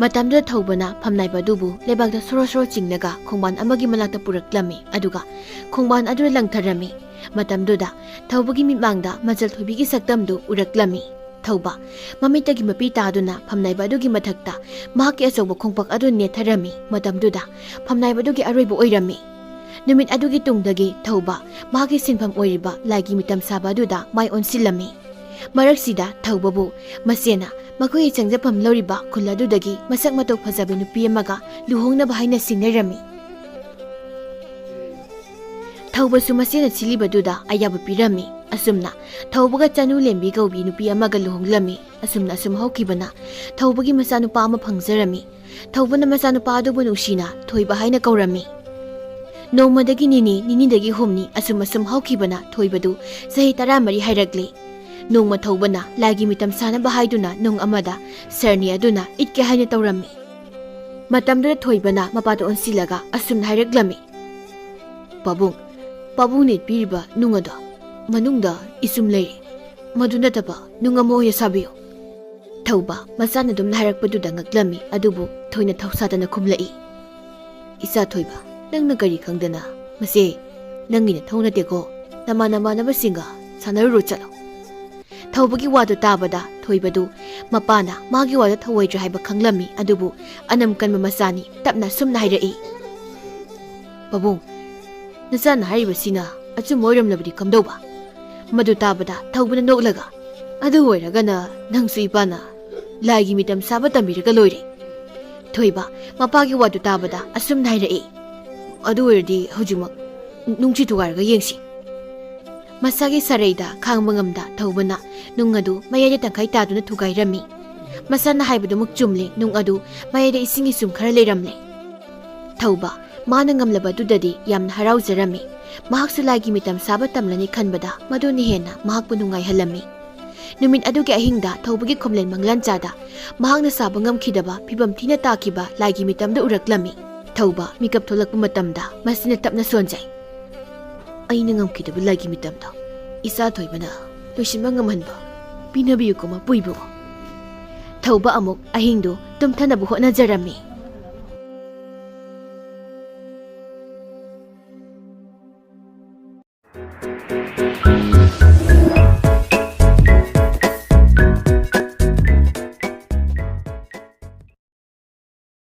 ꯃꯇꯝꯗꯨꯗ ꯊꯧꯕꯅ ꯐꯝꯅꯥꯏꯕ ꯑꯗꯨꯕꯨ ꯂꯩꯕꯥꯛꯇ ꯁꯣꯔꯣ ꯁꯣꯔꯣ ꯆꯤꯡꯂꯒ ꯈꯣꯡꯕꯥꯟ ꯑꯃꯒꯤ ꯃꯅꯥꯛꯇ ꯄꯨꯔꯛꯂꯝꯃꯤ, ꯑꯗꯨꯒ ꯈꯣꯡꯕꯥꯟ ꯑꯗꯨꯗ ꯂꯪꯊꯔꯝꯃꯤ꯫ ꯃꯇꯝꯗꯨꯗ ꯊꯧꯕꯒꯤ ꯃꯤꯠꯃꯥꯡꯗ ꯃꯆꯜ ꯊꯣꯏꯕꯤꯒꯤ ꯁꯛꯇꯝꯗꯨ ꯎꯔꯛꯂꯝꯃꯤ꯫ ꯊꯧꯕ ꯃꯃꯤꯠꯇꯒꯤ ꯃꯄꯤ ꯇꯥꯗꯨꯅ ꯐꯝꯅꯥꯏꯕ ꯑꯗꯨꯒꯤ ꯃꯊꯛꯇ ꯃꯍꯥꯛꯀꯤ ꯑꯆꯧꯕ ꯈꯣꯡꯄꯥꯛ ꯑꯗꯨ ꯅꯦꯠꯊꯔꯝꯃꯤ꯫ ꯃꯇꯝꯗꯨꯗ ꯐꯝꯅꯥꯏꯕ ꯑꯗꯨꯒꯤ ꯑꯔꯣꯏꯕ ꯑꯣꯏꯔꯝꯃꯤ꯫ ꯅꯨꯃꯤꯠ ꯑꯗꯨꯒꯤ ꯇꯨꯡꯗꯒꯤ ꯊꯧꯕ ꯃꯍꯥꯛꯀꯤ ꯁꯤꯟꯐꯝ ꯑꯣꯏꯔꯤꯕ ꯂꯥꯏꯒꯤ ꯃꯤꯇꯝ ꯁꯥꯕ ꯑꯗꯨꯗ ꯃꯥꯏ ꯑꯣꯟꯁꯤꯜꯂꯝꯃꯤ꯫ ꯃꯔꯛꯁꯤꯗ ꯊꯧꯕꯕꯨ ꯃꯆꯦꯅ ꯃꯈꯣꯏꯒꯤ ꯆꯪꯖꯐꯝ ꯂꯧꯔꯤꯕ ꯈꯨꯜ ꯑꯗꯨꯗꯒꯤ ꯃꯁꯛ ꯃꯇꯧ ꯐꯖꯕꯤ ꯅꯨꯄꯤ ꯑꯃꯒ ꯂꯨꯍꯣꯡꯅꯕ ꯍꯥꯏꯅ ꯁꯤꯡꯅꯔꯝꯃꯤ꯫ ꯊꯧꯕꯁꯨ ꯃꯆꯦꯅ ꯁꯤꯜꯂꯤꯕꯗꯨꯗ ꯑꯌꯥꯕ ꯄꯤꯔꯝꯃꯤ꯫ ꯑꯁꯨꯝꯅ ꯊꯧꯕꯒ ꯆꯅꯨ ꯂꯦꯝꯕꯤ ꯀꯧꯕꯤ ꯅꯨꯄꯤ ꯑꯃꯒ ꯂꯨꯍꯣꯡꯂꯝꯃꯤ꯫ ꯑꯁꯨꯝꯅ ꯑꯁꯨꯝ ꯍꯧꯈꯤꯕꯅ ꯊꯧꯕꯒꯤ ꯃꯆꯥꯅꯨꯄꯥ ꯑꯃ ꯐꯪꯖꯔꯝꯃꯤ꯫ ꯊꯧꯕꯅ ꯃꯆꯥꯅꯨꯄꯥ ꯑꯗꯨꯕꯨ ꯅꯨꯡꯁꯤꯅ ꯊꯣꯏꯕ ꯍꯥꯏꯅ ꯀꯧꯔꯝꯃꯤ꯫ ꯅꯣꯡꯃꯗꯒꯤ ꯅꯤꯅꯤ, ꯅꯤꯅꯤꯗꯒꯤ ꯍꯨꯝꯅꯤ, ꯑꯁꯨꯝ ꯑꯁꯨꯝ ꯍꯧꯈꯤꯕꯅ ꯊꯣꯏꯕꯗꯨ ꯆꯍꯤ ꯇꯔꯥꯃꯔꯤ ꯍꯥꯏꯔꯛꯂꯤ꯫ ꯅꯣꯡꯃ ꯊꯧꯕꯅ ꯂꯥꯏꯒꯤ ꯃꯤꯇꯝ ꯁꯥꯅꯕ ꯍꯥꯏꯗꯨꯅ ꯅꯨꯡ ꯑꯃꯗ ꯁꯔꯅꯤ ꯑꯗꯨꯅ ꯏꯠꯀꯦ ꯍꯥꯏꯅ ꯇꯧꯔꯝꯃꯤ꯫ ꯃꯇꯝꯗꯨꯗ ꯊꯣꯏꯕꯅ ꯃꯄꯥꯗ ꯑꯣꯟꯁꯤꯜꯂꯒ ꯑꯁꯨꯝꯅ ꯍꯥꯏꯔꯛꯂꯝꯃꯤ, "ꯄꯥꯕꯨꯡ, ꯄꯥꯕꯨꯡꯅ ꯏꯠꯄꯤꯔꯤꯕ ꯅꯨꯡ ꯑꯗꯣ ꯃꯅꯨꯡꯗ ꯏꯆꯨꯝ ꯂꯩꯔꯤ꯫ ꯃꯗꯨ ꯅꯠꯇꯕ ꯅꯨꯡ ꯑꯃ ꯑꯣꯏꯅ ꯁꯥꯕꯤꯌꯨ"꯫ ꯊꯧꯕ ꯃꯆꯥꯅ ꯑꯗꯨꯝꯅ ꯍꯥꯏꯔꯛꯄꯗꯨꯗ ꯉꯛꯂꯝꯃꯤ, ꯑꯗꯨꯕꯨ ꯊꯣꯏꯅ ꯊꯧꯁꯥꯗꯅ ꯈꯨꯝꯂꯛꯏ, "ꯏꯆꯥ ꯊꯣꯏꯕ, ꯅꯪꯅ ꯀꯔꯤ ꯈꯪꯗꯅ? ꯃꯁꯦ ꯅꯪꯒꯤ ꯅꯊꯧ ꯅꯠꯇꯦꯀꯣ, ꯅꯃꯥꯟ ꯅꯃꯥꯟꯅꯕꯁꯤꯡꯒ ꯁꯥꯟꯅꯔꯨꯔꯣ ꯆꯠꯂꯣ"꯫ ꯊꯧꯕꯒꯤ ꯋꯥꯗꯨ ꯇꯥꯕꯗ ꯊꯣꯏꯕꯗꯨ ꯃꯄꯥꯅ ꯃꯥꯒꯤ ꯋꯥꯗꯨ ꯊꯧꯑꯣꯏꯗ꯭ꯔꯦ ꯍꯥꯏꯕ ꯈꯪꯂꯝꯃꯤ, ꯑꯗꯨꯕꯨ ꯑꯅꯝ ꯀꯟꯕ ꯃꯆꯥꯅꯤ꯫ ꯇꯞꯅ ꯁꯨꯝꯅ ꯍꯥꯏꯔꯛꯏ, "ꯄꯥꯕꯨꯡ, ꯅꯆꯥꯅ ꯍꯥꯏꯔꯤꯕꯁꯤꯅ ꯑꯆꯨꯝꯕ ꯑꯣꯏꯔꯝꯂꯕꯗꯤ ꯀꯝꯗꯧꯕ?" ꯃꯗꯨ ꯇꯥꯕꯗ ꯊꯧꯕꯅ ꯅꯣꯛꯂꯒ, "ꯑꯗꯨ ꯑꯣꯏꯔꯒꯅ ꯅꯪꯁꯨ ꯏꯄꯥꯅ ꯂꯥꯏꯒꯤ ꯃꯤꯇꯝ ꯁꯥꯕ ꯇꯝꯕꯤꯔꯒ ꯂꯣꯏꯔꯦ"꯫ ꯊꯣꯏꯕ ꯃꯄꯥꯒꯤ ꯋꯥꯗꯨ ꯇꯥꯕꯗ ꯑꯁꯨꯝꯅ ꯍꯥꯏꯔꯛꯏ, "ꯑꯗꯨ ꯑꯣꯏꯔꯗꯤ ꯍꯧꯖꯤꯛꯃꯛ ꯅꯨꯡꯁꯤ ꯊꯨꯒꯥꯏꯔꯒ ꯌꯦꯡꯁꯤ"꯫ ꯃꯁꯥꯒꯤ ꯁꯥꯔꯩꯗ ꯈꯥꯡꯕ ꯉꯝꯗ ꯊꯧꯕꯅ ꯅꯨꯡ ꯑꯗꯨ ꯃꯌꯥꯏꯗ ꯇꯪꯈꯥꯏ ꯇꯥꯗꯨꯅ ꯊꯨꯒꯥꯏꯔꯝꯃꯤ꯫ ꯃꯁꯥꯅ ꯍꯥꯏꯕꯗꯨꯃꯛ ꯆꯨꯝꯂꯦ, ꯅꯨꯡ ꯑꯗꯨ ꯃꯌꯥꯏꯗ ꯏꯁꯤꯡ ꯏꯆꯨꯝ ꯈꯔ ꯂꯩꯔꯝꯂꯦ꯫ ꯊꯧꯕ ꯃꯥꯅ ꯉꯝꯂꯕꯗꯨꯗꯗꯤ ꯌꯥꯝꯅ ꯍꯔꯥꯎꯖꯔꯝꯃꯤ꯫ ꯃꯍꯥꯛꯁꯨ ꯂꯥꯏꯒꯤ ꯃꯤꯇꯝ ꯁꯥꯕ ꯇꯝꯂꯅꯤ ꯈꯟꯕꯗ ꯃꯗꯨꯅ ꯍꯦꯟꯅ ꯃꯍꯥꯛꯄꯨ ꯅꯨꯡꯉꯥꯏꯍꯜꯂꯝꯃꯤ꯫ ꯅꯨꯃꯤꯠ ꯑꯗꯨꯒꯤ ꯑꯍꯤꯡꯗ ꯊꯧꯕꯒꯤ ꯈꯣꯝꯂꯦꯟ ꯃꯪꯂꯥꯟꯆꯥꯗ ꯃꯍꯥꯛꯅ ꯁꯥꯕ ꯉꯝꯈꯤꯗꯕ ꯐꯤꯚꯝ ꯊꯤꯅ ꯇꯥꯈꯤꯕ ꯂꯥꯏꯒꯤ ꯃꯤꯇꯝꯗ ꯎꯔꯛꯂꯝꯃꯤ꯫ ꯊꯧꯕ ꯃꯤꯀꯞ ꯊꯣꯛꯂꯛꯄ ꯃꯇꯝꯗ ꯃꯁꯤꯅ ꯇꯞꯅ ꯁꯣꯟꯖꯩ, "ꯑꯩꯅ ꯉꯝꯈꯤꯗꯕ ꯂꯥꯏꯒꯤ ꯃꯤꯇꯝꯗꯣ ꯏꯆꯥ ꯊꯣꯏꯕꯅ ꯂꯣꯏꯁꯤꯟꯕ ꯉꯝꯍꯟꯕ ꯄꯤꯅꯕꯤꯌꯨꯀꯣ ꯃꯄꯨ ꯏꯕꯨꯡꯉꯣ"꯫ ꯊꯧꯕ ꯑꯃꯨꯛ ꯑꯍꯤꯡꯗꯨ ꯇꯨꯝꯊꯅꯕ ꯍꯣꯠꯅꯖꯔꯝꯃꯤ꯫